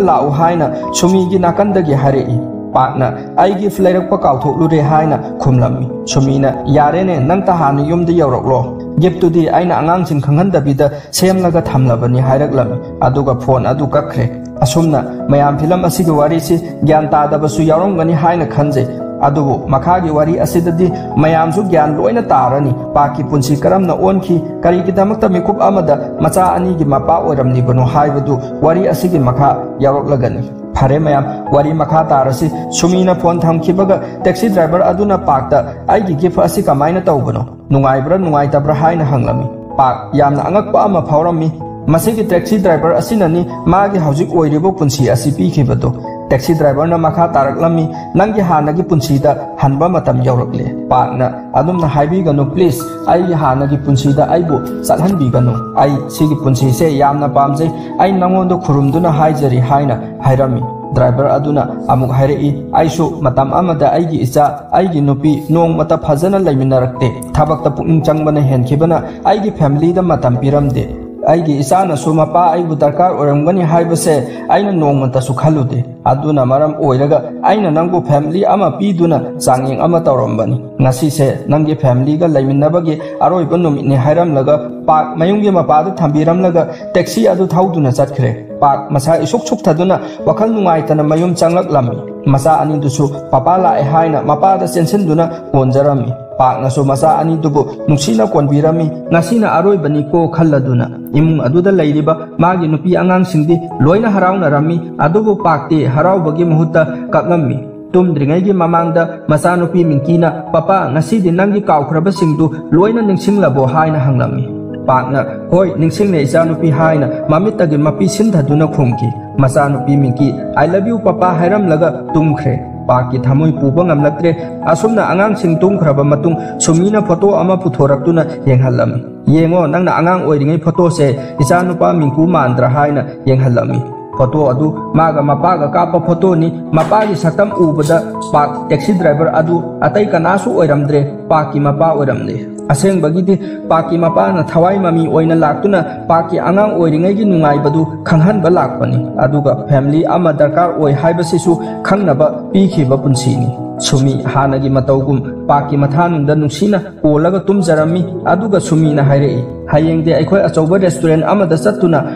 ꯂꯥꯛꯎ" ꯍꯥꯏꯅ ꯁꯨꯃꯤꯒꯤ ꯅꯥꯀꯟꯗꯒꯤ ꯍꯥꯏꯔꯛꯏ꯫ ꯄꯥꯛꯅ "ꯑꯩ gift ꯂꯩꯔꯛꯄ ꯀꯥꯎꯊꯣꯛꯂꯨꯔꯦ" ꯍꯥꯏꯅ ꯈꯨꯝꯂꯝꯃꯤ꯫ ꯁꯨꯃꯤꯅ "ꯌꯥꯔꯦꯅꯦ, ꯅꯪ ꯇꯍꯥꯟꯅ ꯌꯨꯝꯗ ꯌꯧꯔꯛꯂꯣ꯫ Giftꯇꯨꯗꯤ ꯑꯩꯅ ꯑꯉꯥꯡꯁꯤꯡ ꯈꯪꯍꯟꯗꯕꯤꯗ ꯁꯦꯝꯂꯒ ꯊꯝꯂꯕꯅꯤ" ꯍꯥꯏꯔꯛꯂꯝꯃꯤ꯫ ꯑꯗꯨꯒ phone ꯑꯗꯨ ꯀꯛꯈ꯭ꯔꯦ꯫ ꯑꯁꯨꯝꯅ ꯃꯌꯥꯝ film ꯑꯁꯤꯒꯤ ꯋꯥꯔꯤꯁꯤ ꯒ꯭ꯌꯥꯟ ꯇꯥꯗꯕꯁꯨ ꯌꯥꯎꯔꯝꯒꯅꯤ ꯍꯥꯏꯅ ꯈꯟꯖꯩ꯫ ꯑꯗꯨꯕꯨ ꯃꯈꯥꯒꯤ ꯋꯥꯔꯤ ꯑꯁꯤꯗꯗꯤ ꯃꯌꯥꯝꯁꯨ ꯒ꯭ꯌꯥꯟ ꯂꯣꯏꯅ ꯇꯥꯔꯅꯤ꯫ ꯄꯥꯛꯀꯤ ꯄꯨꯟꯁꯤ ꯀꯔꯝꯅ ꯑꯣꯟꯈꯤ, ꯀꯔꯤꯒꯤꯗꯃꯛꯇ ꯃꯤꯀꯨꯞ ꯑꯃꯗ ꯃꯆꯥ ꯑꯅꯤꯒꯤ ꯃꯄꯥ ꯑꯣꯏꯔꯝꯂꯤꯕꯅꯣ ꯍꯥꯏꯕꯗꯨ ꯋꯥꯔꯤ ꯑꯁꯤꯒꯤ ꯃꯈꯥ ꯌꯥꯎꯔꯛꯂꯒꯅꯤ꯫ ꯐꯔꯦ ꯃꯌꯥꯝ, ꯋꯥꯔꯤ ꯃꯈꯥ ꯇꯥꯔꯁꯤ꯫ ꯁꯨꯃꯤꯅ phone ꯊꯝꯈꯤꯕꯒ taxi driver ꯑꯗꯨꯅ ꯄꯥꯛꯇ "ꯑꯩꯒꯤ gift ꯑꯁꯤ ꯀꯃꯥꯏꯅ ꯇꯧꯕꯅꯣ? ꯅꯨꯡꯉꯥꯏꯕ꯭ꯔꯥ ꯅꯨꯡꯉꯥꯏꯇꯕ꯭ꯔꯥ?" ꯍꯥꯏꯅ ꯍꯪꯂꯝꯃꯤ꯫ ꯄꯥꯛ ꯌꯥꯝꯅ ꯑꯉꯛꯄ ꯑꯃ ꯐꯥꯎꯔꯝꯃꯤ꯫ "ꯃꯁꯤꯒꯤ taxi driver ꯑꯁꯤꯅꯅꯤ ꯃꯥꯒꯤ ꯍꯧꯖꯤꯛ ꯑꯣꯏꯔꯤꯕ ꯄꯨꯟꯁꯤ ꯑꯁꯤ ꯄꯤꯈꯤꯕꯗꯨ"꯫ Taxi driverꯅ ꯃꯈꯥ ꯇꯥꯔꯛꯂꯝꯃꯤ, "ꯅꯪꯒꯤ ꯍꯥꯟꯅꯒꯤ ꯄꯨꯟꯁꯤꯗ ꯍꯟꯕ ꯃꯇꯝ ꯌꯧꯔꯛꯂꯦ꯫ ꯄꯥꯛꯅ ꯑꯗꯨꯝꯅ ꯍꯥꯏꯕꯤꯒꯅꯨ please, ꯑꯩꯒꯤ ꯍꯥꯟꯅꯒꯤ ꯄꯨꯟꯁꯤꯗ ꯑꯩꯕꯨ ꯆꯠꯍꯟꯕꯤꯒꯅꯨ꯫ ꯑꯩ ꯁꯤꯒꯤ ꯄꯨꯟꯁꯤꯁꯦ ꯌꯥꯝꯅ ꯄꯥꯝꯖꯩ꯫ ꯑꯩ ꯅꯉꯣꯟꯗ ꯈꯨꯔꯨꯝꯗꯨꯅ ꯍꯥꯏꯖꯔꯤ" ꯍꯥꯏꯅ ꯍꯥꯏꯔꯝꯃꯤ꯫ ꯗ꯭ꯔꯥꯏꯚꯔ ꯑꯗꯨꯅ ꯑꯃꯨꯛ ꯍꯥꯏꯔꯛꯏ, "ꯑꯩꯁꯨ ꯃꯇꯝ ꯑꯃꯗ ꯑꯩꯒꯤ ꯏꯆꯥ, ꯑꯩꯒꯤ ꯅꯨꯄꯤ ꯅꯣꯡꯃꯇ ꯐꯖꯅ ꯂꯩꯃꯤꯟꯅꯔꯛꯇꯦ꯫ ꯊꯕꯛꯇ ꯄꯨꯛꯅꯤꯡ ꯆꯪꯕꯅ ꯍꯦꯟꯈꯤꯕꯅ ꯑꯩꯒꯤ ꯐꯦꯃꯤꯂꯤꯗ ꯃꯇꯝ ꯄꯤꯔꯝꯗꯦ꯫ ꯑꯩꯒꯤ ꯏꯆꯥꯅꯁꯨ ꯃꯄꯥ ꯑꯩꯕꯨ ꯗꯔꯀꯥꯔ ꯑꯣꯏꯔꯝꯒꯅꯤ ꯍꯥꯏꯕꯁꯦ ꯑꯩꯅ ꯅꯣꯡꯃꯇꯁꯨ ꯈꯜꯂꯨꯗꯦ꯫ ꯑꯗꯨꯅ ꯃꯔꯝ ꯑꯣꯏꯔꯒ ꯑꯩꯅ ꯅꯪꯕꯨ ꯐꯦꯃꯤꯂꯤ ꯑꯃ ꯄꯤꯗꯨꯅ ꯆꯥꯡꯌꯦꯡ ꯑꯃ ꯇꯧꯔꯝꯕꯅꯤ꯫ ꯉꯁꯤꯁꯦ ꯅꯪꯒꯤ ꯐꯦꯃꯤꯂꯤꯒ ꯂꯩꯃꯤꯟꯅꯕꯒꯤ ꯑꯔꯣꯏꯕ ꯅꯨꯃꯤꯠꯅꯤ" ꯍꯥꯏꯔꯝꯂꯒ ꯄꯥꯛ ꯃꯌꯨꯝꯒꯤ ꯃꯄꯥꯗ ꯊꯝꯕꯤꯔꯝꯂꯒ ꯇꯦꯛꯁꯤ ꯑꯗꯨ ꯊꯧꯗꯨꯅ ꯆꯠꯈ꯭ꯔꯦ꯫ ꯄꯥꯛ ꯃꯁꯥ ꯏꯁꯨꯛ ꯁꯨꯛꯊꯗꯨꯅ ꯋꯥꯈꯜ ꯅꯨꯡꯉꯥꯏꯇꯅ ꯃꯌꯨꯝ ꯆꯪꯂꯛꯂꯝꯃꯤ꯫ ꯃꯆꯥ ꯑꯅꯤꯗꯨꯁꯨ ꯄꯄꯥ ꯂꯥꯛꯑꯦ ꯍꯥꯏꯅ ꯃꯄꯥꯗ ꯆꯦꯟꯁꯤꯟꯗꯨꯅ ꯀꯣꯟꯖꯔꯝꯃꯤ꯫ ꯄꯥꯛꯅꯁꯨ ꯃꯆꯥ ꯑꯅꯤꯗꯨꯕꯨ ꯅꯨꯡꯁꯤꯅ ꯀꯣꯟꯕꯤꯔꯝꯃꯤ꯫ "ꯉꯁꯤꯅ ꯑꯔꯣꯏꯕꯅꯤꯀꯣ" ꯈꯜꯂꯗꯨꯅ꯫ ꯏꯃꯨꯡ ꯑꯗꯨꯗ ꯂꯩꯔꯤꯕ ꯃꯥꯒꯤ ꯅꯨꯄꯤ ꯑꯉꯥꯡꯁꯤꯡꯗꯤ ꯂꯣꯏꯅ ꯍꯔꯥꯎꯅꯔꯝꯃꯤ꯫ ꯑꯗꯨꯕꯨ ꯄꯥꯛꯇꯤ ꯍꯔꯥꯎꯕꯒꯤ ꯃꯍꯨꯠꯇ ꯀꯞꯂꯝꯃꯤ꯫ ꯇꯨꯝꯗ꯭ꯔꯤꯉꯩꯒꯤ ꯃꯃꯥꯡꯗ ꯃꯆꯥꯅꯨꯄꯤ ꯃꯤꯡꯀꯤꯅ, "ꯄꯄꯥ, ꯉꯁꯤꯗꯤ ꯅꯪꯒꯤ ꯀꯥꯎꯈ꯭ꯔꯕꯁꯤꯡꯗꯨ ꯂꯣꯏꯅ ꯅꯤꯡꯁꯤꯡꯂꯕꯣ?" ꯍꯥꯏꯅ ꯍꯪꯂꯝꯃꯤ꯫ ꯄꯥꯛꯅ, "ꯍꯣꯏ, ꯅꯤꯡꯁꯤꯡꯂꯦ ꯏꯆꯥꯅꯨꯄꯤ" ꯍꯥꯏꯅ ꯃꯃꯤꯠꯇꯒꯤ ꯃꯄꯤ ꯁꯤꯟꯊꯗꯨꯅ ꯈꯨꯝꯈꯤ꯫ ꯃꯆꯥꯅꯨꯄꯤ ꯃꯤꯡꯀꯤ, "I love you ꯄꯄꯥ" ꯍꯥꯏꯔꯝꯂꯒ ꯇꯨꯝꯈ꯭ꯔꯦ꯫ ꯄꯥꯛꯀꯤ ꯊꯃꯣꯏ ꯄꯨꯕ ꯉꯝꯂꯛꯇ꯭ꯔꯦ꯫ ꯑꯁꯨꯝꯅ ꯑꯉꯥꯡꯁꯤꯡ ꯇꯨꯝꯈ꯭ꯔꯕ ꯃꯇꯨꯡ ꯁꯨꯃꯤꯅ ꯐꯣꯇꯣ ꯑꯃ ꯄꯨꯊꯣꯔꯛꯇꯨꯅ ꯌꯦꯡꯍꯜꯂꯝꯃꯤ꯫ "ꯌꯦꯡꯉꯣ, ꯅꯪꯅ ꯑꯉꯥꯡ ꯑꯣꯏꯔꯤꯉꯩ ꯐꯣꯇꯣꯁꯦ ꯏꯆꯥꯅꯨꯄꯥ ꯃꯤꯡꯀꯨ ꯃꯥꯟꯗ꯭ꯔꯥ?" ꯍꯥꯏꯅ ꯌꯦꯡꯍꯜꯂꯝꯃꯤ꯫ ꯐꯣꯇꯣ ꯑꯗꯨ ꯃꯥꯒ ꯃꯄꯥꯒ ꯀꯥꯞꯄ ꯐꯣꯇꯣꯅꯤ꯫ ꯃꯄꯥꯒꯤ ꯁꯛꯇꯝ ꯎꯕꯗ ꯄꯥꯛ ꯇꯦꯛꯁꯤ ꯗ꯭ꯔꯥꯏꯚꯔ ꯑꯗꯨ ꯑꯇꯩ ꯀꯅꯥꯁꯨ ꯑꯣꯏꯔꯝꯗ꯭ꯔꯦ, ꯄꯥꯛꯀꯤ ꯃꯄꯥ ꯑꯣꯏꯔꯝꯂꯦ꯫ ꯑꯁꯦꯡꯕꯒꯤꯗꯤ ꯄꯥꯛꯀꯤ ꯃꯄꯥꯅ ꯊꯋꯥꯏ ꯃꯃꯤ ꯑꯣꯏꯅ ꯂꯥꯛꯇꯨꯅ ꯄꯥꯛꯀꯤ ꯑꯉꯥꯡ ꯑꯣꯏꯔꯤꯉꯩꯒꯤ ꯅꯨꯡꯉꯥꯏꯕꯗꯨ ꯈꯪꯍꯟꯕ ꯂꯥꯛꯄꯅꯤ꯫ ꯑꯗꯨꯒ ꯐꯦꯃꯤꯂꯤ ꯑꯃ ꯗꯔꯀꯥꯔ ꯑꯣꯏ ꯍꯥꯏꯕꯁꯤꯁꯨ ꯈꯪꯅꯕ ꯄꯤꯈꯤꯕ ꯄꯨꯟꯁꯤꯅꯤ꯫ ꯁꯨꯃꯤ ꯍꯥꯟꯅꯒꯤ ꯃꯇꯧꯒꯨꯝ ꯄꯥꯛꯀꯤ ꯃꯊꯥꯅꯨꯡꯗ ꯅꯨꯡꯁꯤꯅ ꯀꯣꯜꯂꯒ ꯇꯨꯝꯖꯔꯝꯃꯤ꯫ ꯑꯗꯨꯒ ꯁꯨꯃꯤꯅ ꯍꯥꯏꯔꯛꯏ, "ꯍꯌꯦꯡꯗꯤ ꯑꯩꯈꯣꯏ ꯑꯆꯧꯕ ꯔꯦꯁꯇꯨꯔꯦꯟ ꯑꯃꯗ ꯆꯠꯇꯨꯅ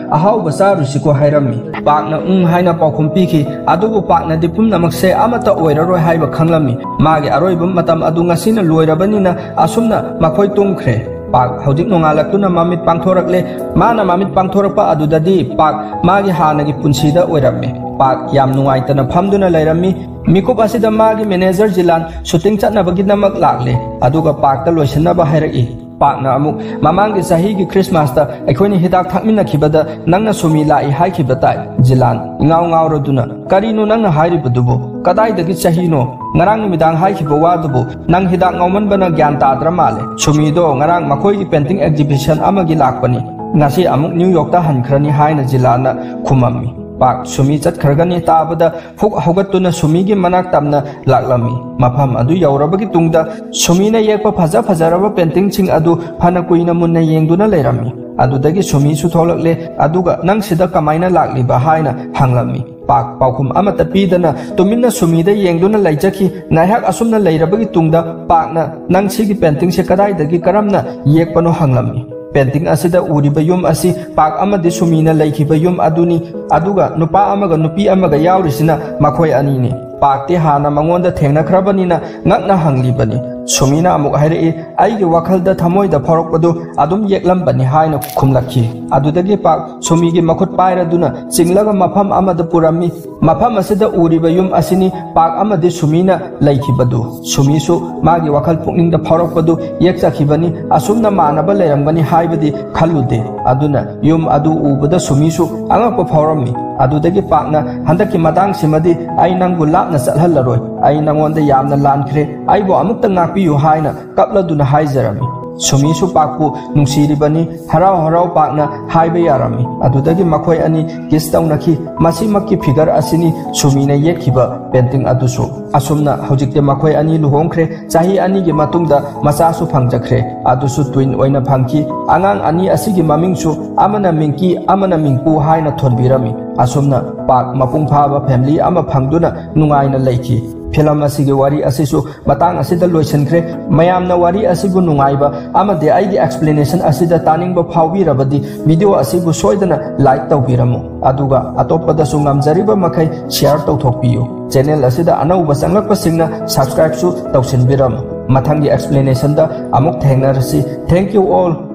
ꯑꯍꯥꯎꯕ ꯆꯥꯔꯨꯁꯤꯀꯣ" ꯍꯥꯏꯔꯝꯃꯤ꯫ ꯄꯥꯛꯅ "ꯎꯝ" ꯍꯥꯏꯅ ꯄꯥꯎꯈꯨꯝ ꯄꯤꯈꯤ꯫ ꯑꯗꯨꯕꯨ ꯄꯥꯛꯅꯗꯤ ꯄꯨꯝꯅꯃꯛꯁꯦ ꯑꯃꯠꯇ ꯑꯣꯏꯔꯔꯣꯏ ꯍꯥꯏꯕ ꯈꯪꯂꯝꯃꯤ꯫ ꯃꯥꯒꯤ ꯑꯔꯣꯏꯕ ꯃꯇꯝ ꯑꯗꯨ ꯉꯁꯤꯅ ꯂꯣꯏꯔꯕꯅꯤꯅ ꯑꯁꯨꯝꯅ ꯃꯈꯣꯏ ꯇꯨꯝꯈ꯭ꯔꯦ꯫ ꯄꯥꯛ ꯍꯧꯖꯤꯛ ꯅꯣꯡꯉꯥꯜꯂꯛꯇꯨꯅ ꯃꯃꯤꯠ ꯄꯥꯡꯊꯣꯔꯛꯂꯦ꯫ ꯃꯥꯅ ꯃꯃꯤꯠ ꯄꯥꯡꯊꯣꯔꯛꯄ ꯑꯗꯨꯗꯗꯤ ꯄꯥꯛ ꯃꯥꯒꯤ ꯍꯥꯟꯅꯒꯤ ꯄꯨꯟꯁꯤꯗ ꯑꯣꯏꯔꯝꯃꯤ꯫ ꯄꯥꯛ ꯌꯥꯝ ꯅꯨꯡꯉꯥꯏꯇꯅ ꯐꯝꯗꯨꯅ ꯂꯩꯔꯝꯃꯤ꯫ ꯃꯤꯀꯨꯞ ꯑꯁꯤꯗ ꯃꯥꯒꯤ ꯃꯦꯅꯦꯖꯔ ꯖꯤꯂꯥꯟ ꯁꯨꯇꯤꯡ ꯆꯠꯅꯕꯒꯤꯗꯃꯛ ꯂꯥꯛꯂꯦ꯫ ꯑꯗꯨꯒ ꯄꯥꯛꯇ ꯂꯣꯏꯁꯤꯟꯅꯕ ꯍꯥꯏꯔꯛꯏ꯫ ꯄꯥꯛꯅ ꯑꯃꯨꯛ, "ꯃꯃꯥꯡꯒꯤ ꯆꯍꯤꯒꯤ ꯈ꯭ꯔꯤꯁꯃꯥꯁꯇ ꯑꯩꯈꯣꯏꯅ ꯍꯤꯗꯥꯛ ꯊꯛꯃꯤꯟꯅꯈꯤꯕꯗ ꯅꯪꯅ ꯁꯨꯃꯤ ꯂꯥꯛꯏ ꯍꯥꯏꯈꯤꯕ ꯇꯥꯏ"꯫ ꯖꯤꯂꯥꯟ, ꯏꯉꯥꯎ ꯉꯥꯎꯔꯗꯨꯅ, "ꯀꯔꯤꯅꯣ ꯅꯪꯅ ꯍꯥꯏꯔꯤꯕꯗꯨꯕꯨ? ꯀꯗꯥꯏꯗꯒꯤ ꯆꯍꯤꯅꯣ? ꯉꯔꯥꯡ ꯅꯨꯃꯤꯗꯥꯡ ꯍꯥꯏꯈꯤꯕ ꯋꯥꯗꯨꯕꯨ ꯅꯪ ꯍꯤꯗꯥꯛ ꯉꯥꯎꯃꯟꯕꯅ ꯒ꯭ꯌꯥꯟ ꯇꯥꯗ꯭ꯔ ꯃꯥꯜꯂꯦ꯫ ꯁꯨꯃꯤꯗꯣ ꯉꯔꯥꯡ ꯃꯈꯣꯏꯒꯤ ꯄꯦꯟꯇꯤꯡ ꯑꯦꯛꯖꯤꯕꯤꯁꯟ ꯑꯃꯒꯤ ꯂꯥꯛꯄꯅꯤ꯫ ꯉꯁꯤ ꯑꯃꯨꯛ ꯅ꯭ꯌꯨ ꯌꯣꯔꯛꯇ ꯍꯟꯈ꯭ꯔꯅꯤ" ꯍꯥꯏꯅ ꯖꯤꯂꯥꯟꯅ ꯈꯨꯝꯃꯝꯃꯤ꯫ ꯄꯥꯛ ꯁꯨꯃꯤ ꯆꯠꯈ꯭ꯔꯒꯅꯤ ꯇꯥꯕꯗ ꯐꯨꯛ ꯍꯧꯒꯠꯇꯨꯅ ꯁꯨꯃꯤꯒꯤ ꯃꯅꯥꯛ ꯇꯝꯅ ꯂꯥꯛꯂꯝꯃꯤ꯫ ꯃꯐꯝ ꯑꯗꯨ ꯌꯧꯔꯕꯒꯤ ꯇꯨꯡꯗ ꯁꯨꯃꯤꯅ ꯌꯦꯛꯄ ꯐꯖ ꯐꯖꯔꯕ ꯄꯦꯟꯇꯤꯡꯁꯤꯡ ꯑꯗꯨ ꯐꯅ ꯀꯨꯏꯅ ꯃꯨꯟꯅ ꯌꯦꯡꯗꯨꯅ ꯂꯩꯔꯝꯃꯤ꯫ ꯑꯗꯨꯗꯒꯤ ꯁꯨꯃꯤꯁꯨ ꯊꯣꯛꯂꯛꯂꯦ, ꯑꯗꯨꯒ "ꯅꯪ ꯁꯤꯗ ꯀꯃꯥꯏꯅ ꯂꯥꯛꯂꯤꯕ?" ꯍꯥꯏꯅ ꯍꯪꯂꯝꯃꯤ꯫ ꯄꯥꯛ ꯄꯥꯎꯈꯨꯝ ꯑꯃꯠꯇ ꯄꯤꯗꯅ ꯇꯨꯃꯤꯟꯅ ꯁꯨꯃꯤꯗ ꯌꯦꯡꯗꯨꯅ ꯂꯩꯖꯈꯤ꯫ ꯉꯥꯏꯍꯥꯛ ꯑꯁꯨꯝꯅ ꯂꯩꯔꯕꯒꯤ ꯇꯨꯡꯗ ꯄꯥꯛꯅ, "ꯅꯪ ꯁꯤꯒꯤ ꯄꯦꯟꯇꯤꯡꯁꯦ ꯀꯗꯥꯏꯗꯒꯤ ꯀꯔꯝꯅ ꯌꯦꯛꯄꯅꯣ?" ꯍꯪꯂꯝꯃꯤ꯫ ꯄꯦꯟꯇꯤꯡ ꯑꯁꯤꯗ ꯎꯔꯤꯕ ꯌꯨꯝ ꯑꯁꯤ ꯄꯥꯛ ꯑꯃꯗꯤ ꯁꯨꯃꯤꯅ ꯂꯩꯈꯤꯕ ꯌꯨꯝ ꯑꯗꯨꯅꯤ, ꯑꯗꯨꯒ ꯅꯨꯄꯥ ꯑꯃꯒ ꯅꯨꯄꯤ ꯑꯃꯒ ꯌꯥꯎꯔꯤꯁꯤꯅ ꯃꯈꯣꯏ ꯑꯅꯤꯅꯤ꯫ ꯄꯥꯛꯇꯤ ꯍꯥꯟꯅ ꯃꯉꯣꯟꯗ ꯊꯦꯡꯅꯈ꯭ꯔꯕꯅꯤꯅ ꯉꯛꯅ ꯍꯪꯂꯤꯕꯅꯤ꯫ ꯁꯨꯃꯤꯅ ꯑꯃꯨꯛ ꯍꯥꯏꯔꯛꯏ, "ꯑꯩꯒꯤ ꯋꯥꯈꯜꯗ ꯊꯃꯣꯏꯗ ꯐꯥꯎꯔꯛꯄꯗꯨ ꯑꯗꯨꯝ ꯌꯦꯛꯂꯝꯕꯅꯤ" ꯍꯥꯏꯅ ꯈꯨꯝꯂꯛꯈꯤ꯫ ꯑꯗꯨꯗꯒꯤ ꯄꯥꯛ ꯁꯨꯃꯤꯒꯤ ꯃꯈꯨꯠ ꯄꯥꯏꯔꯗꯨꯅ ꯆꯤꯡꯂꯒ ꯃꯐꯝ ꯑꯃꯗ ꯄꯨꯔꯝꯃꯤ꯫ ꯃꯐꯝ ꯑꯁꯤꯗ ꯎꯔꯤꯕ ꯌꯨꯝ ꯑꯁꯤꯅꯤ ꯄꯥꯛ ꯑꯃꯗꯤ ꯁꯨꯃꯤꯅ ꯂꯩꯈꯤꯕꯗꯨ꯫ ꯁꯨꯃꯤꯁꯨ ꯃꯥꯒꯤ ꯋꯥꯈꯜ ꯄꯨꯛꯅꯤꯡꯗ ꯐꯥꯎꯔꯛꯄꯗꯨ ꯌꯦꯛꯆꯈꯤꯕꯅꯤ꯫ ꯑꯁꯨꯝꯅ ꯃꯥꯟꯅꯕ ꯂꯩꯔꯝꯒꯅꯤ ꯍꯥꯏꯕꯗꯤ ꯈꯜꯂꯨꯗꯦ꯫ ꯑꯗꯨꯅ ꯌꯨꯝ ꯑꯗꯨ ꯎꯕꯗ ꯁꯨꯃꯤꯁꯨ ꯑꯉꯛꯄ ꯐꯥꯎꯔꯝꯃꯤ꯫ ꯑꯗꯨꯗꯒꯤ ꯄꯥꯛꯅ, "ꯍꯟꯗꯛꯀꯤ ꯃꯇꯥꯡꯁꯤꯃꯗꯤ ꯑꯩ ꯅꯪꯕꯨ ꯂꯥꯞꯅ ꯆꯠꯍꯜꯂꯔꯣꯏ꯫ ꯑꯩ ꯅꯉꯣꯟꯗ ꯌꯥꯝꯅ ꯂꯥꯟꯈ꯭ꯔꯦ꯫ ꯑꯩꯕꯨ ꯑꯃꯨꯛꯇ ꯉꯥꯛꯄꯤꯌꯨ" ꯍꯥꯏꯅ ꯀꯞꯂꯗꯨꯅ ꯍꯥꯏꯖꯔꯝꯃꯤ꯫ ꯁꯨꯃꯤꯁꯨ ꯄꯥꯛꯄꯨ ꯅꯨꯡꯁꯤꯔꯤꯕꯅꯤ꯫ ꯍꯔꯥꯎ ꯍꯔꯥꯎ ꯄꯥꯛꯅ ꯍꯥꯏꯕ ꯌꯥꯔꯝꯃꯤ꯫ ꯑꯗꯨꯗꯒꯤ ꯃꯈꯣꯏ ꯑꯅꯤ ꯀꯤꯁ ꯇꯧꯅꯈꯤ꯫ ꯃꯁꯤꯃꯛꯀꯤ ꯐꯤꯒꯔ ꯑꯁꯤꯅꯤ ꯁꯨꯃꯤꯅ ꯌꯦꯛꯈꯤꯕ ꯄꯦꯟꯇꯤꯡ ꯑꯗꯨꯁꯨ꯫ ꯑꯁꯨꯝꯅ ꯍꯧꯖꯤꯛꯇꯤ ꯃꯈꯣꯏ ꯑꯅꯤ ꯂꯨꯍꯣꯡꯈ꯭ꯔꯦ꯫ ꯆꯍꯤ ꯑꯅꯤꯒꯤ ꯃꯇꯨꯡꯗ ꯃꯆꯥꯁꯨ ꯐꯪꯖꯈ꯭ꯔꯦ꯫ ꯑꯗꯨꯁꯨ ꯇ꯭ꯋꯤꯟ ꯑꯣꯏꯅ ꯐꯪꯈꯤ꯫ ꯑꯉꯥꯡ ꯑꯅꯤ ꯑꯁꯤꯒꯤ ꯃꯃꯤꯡꯁꯨ ꯑꯃꯅ ꯃꯤꯡꯀꯤ, ꯑꯃꯅ ꯃꯤꯡꯄꯨ ꯍꯥꯏꯅ ꯊꯣꯟꯕꯤꯔꯝꯃꯤ꯫ ꯑꯁꯨꯝꯅ ꯄꯥꯛ ꯃꯄꯨꯡ ꯐꯥꯕ ꯐꯦꯃꯤꯂꯤ ꯑꯃ ꯐꯪꯗꯨꯅ ꯅꯨꯡꯉꯥꯏꯅ ꯂꯩꯈꯤ꯫ ꯐꯤꯂꯝ ꯑꯁꯤꯒꯤ ꯋꯥꯔꯤ ꯑꯁꯤꯁꯨ ꯃꯇꯥꯡ ꯑꯁꯤꯗ ꯂꯣꯏꯁꯤꯟꯈ꯭ꯔꯦ꯫ ꯃꯌꯥꯝꯅ ꯋꯥꯔꯤ ꯑꯁꯤꯕꯨ ꯅꯨꯡꯉꯥꯏꯕ ꯑꯃꯗꯤ ꯑꯩꯒꯤ ꯑꯦꯛꯁꯄ꯭ꯂꯦꯅꯦꯁꯟ ꯑꯁꯤꯗ ꯇꯥꯅꯤꯡꯕ ꯐꯥꯎꯕꯤꯔꯕꯗꯤ ꯚꯤꯗꯤꯑꯣ ꯑꯁꯤꯕꯨ ꯁꯣꯏꯗꯅ ꯂꯥꯏꯛ ꯇꯧꯕꯤꯔꯝꯃꯨ, ꯑꯗꯨꯒ ꯑꯇꯣꯞꯄꯗꯁꯨ ꯉꯝꯖꯔꯤꯕ ꯃꯈꯩ ꯁꯤꯌꯔ ꯇꯧꯊꯣꯛꯄꯤꯌꯨ꯫ ꯆꯦꯅꯦꯜ ꯑꯁꯤꯗ ꯑꯅꯧꯕ ꯆꯪꯂꯛꯄꯁꯤꯡꯅ ꯁꯕꯁꯀ꯭ꯔꯥꯏꯕꯁꯨ ꯇꯧꯁꯤꯟꯕꯤꯔꯝꯃꯨ꯫ ꯃꯊꯪꯒꯤ ꯑꯦꯛꯁꯄ꯭ꯂꯦꯅꯦꯁꯟꯗ ꯑꯃꯨꯛ ꯊꯦꯡꯅꯔꯁꯤ꯫ Thank you all.